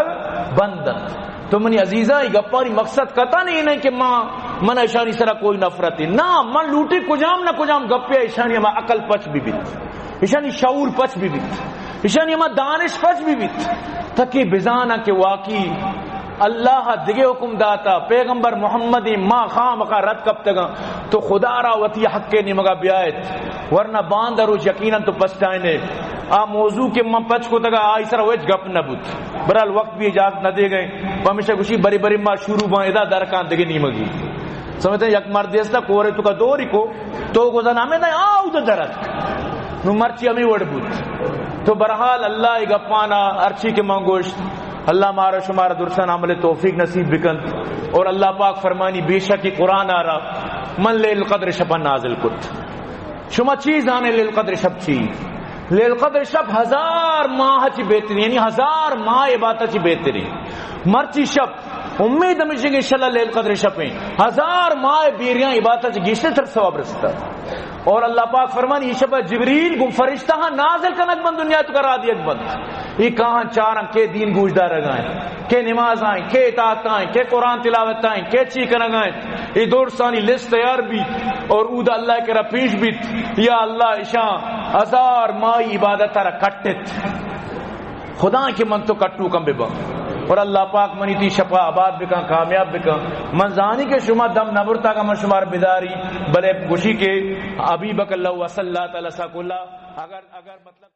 بند انت۔ تو منی عزیزاں، ای گپانی مقصد قطعا نہیں ہے کہ ما، من اشانی سرا کوئی نفرت ہے۔ نا، من لوٹی کجام نہ کجام گپے اشانی ہما عقل پچ بھی بیت۔ اشانی شعور پچ بہ بیت، اشانی ہما دانش پچ بہ بیت، تاکہ بزاناں کہ واقعی اللہ دگہ حکم داتا، پیغمبر محمد ما خامخا رد کپتگاں، تو خدا را وتی حق نیمگا بیایت، ورنہ باندا روچ یقیناً تو پچھتائینے۔ آ موضوع کہ من پچ کتگا، آئی سرا ہچ گپ نہ بوت۔ برحال وقت بھی اجازت نہ دے گئے، پمیشا گوشی بری بری ما شروع باں ادا درکاں دگہ نیمگی۔ سمجھتے ہیں، یک مردے استا کورے تو کا دوری کو، تو گوزن ہمیں نہ آؤ تو درد۔ نو مرچی ہمیں وڑ بوت۔ تو برحال اللہ ای گپانا ہرچی کہ من گوشت، اللہ مارا شمارا درسان عمل توفیق نصیب بکنت۔ اور اللہ پاک فرمانی، بے شک قرآن آرا من لیل قدر شپا نازل کت۔ شما چی زانے لیل قدر شپ چی؟ لیل قدر شپ ہزار ماہ چی بہترین، یعنی ہزار ماہ عبادت چی بہترین۔ مرچی شپ امید ہمیشہ کہ انشاءاللہ لیل قدر شپیں، ہزار ماہ بیریاں عبادت چی گیشتر تر ثواب رستا۔ اور اللہ پاک فرمانی، یہ شپ جبریل گوں فرشتہ ہاں نازل کنک بند، دنیا تو کرا دیگ بند۔ یہ کہاں چارن کے دین گوشدار گائیں، کے نماز آئیں، کے اطاعت آئیں، کے قرآن تلاوت آئیں، کے چی کنگ آئیں۔ یہ درسانی لسٹ تیار بیت اور اودا اللہ کرا پیش بیت، یا اللہ اشاں ہزار ماہی عبادت را کٹت۔ خدا کہ من تو کٹو کم ببا۔ اور اللہ پاک منی تی شپا آباد بکن، کامیاب بکن۔ من زانی کہ شما دم نبرتا کہ من شمار بداری، بلے گوشی کہ ابھی بک اللہ وصلی اللہ تعالی سا کلا۔ اگر، اگر مطلب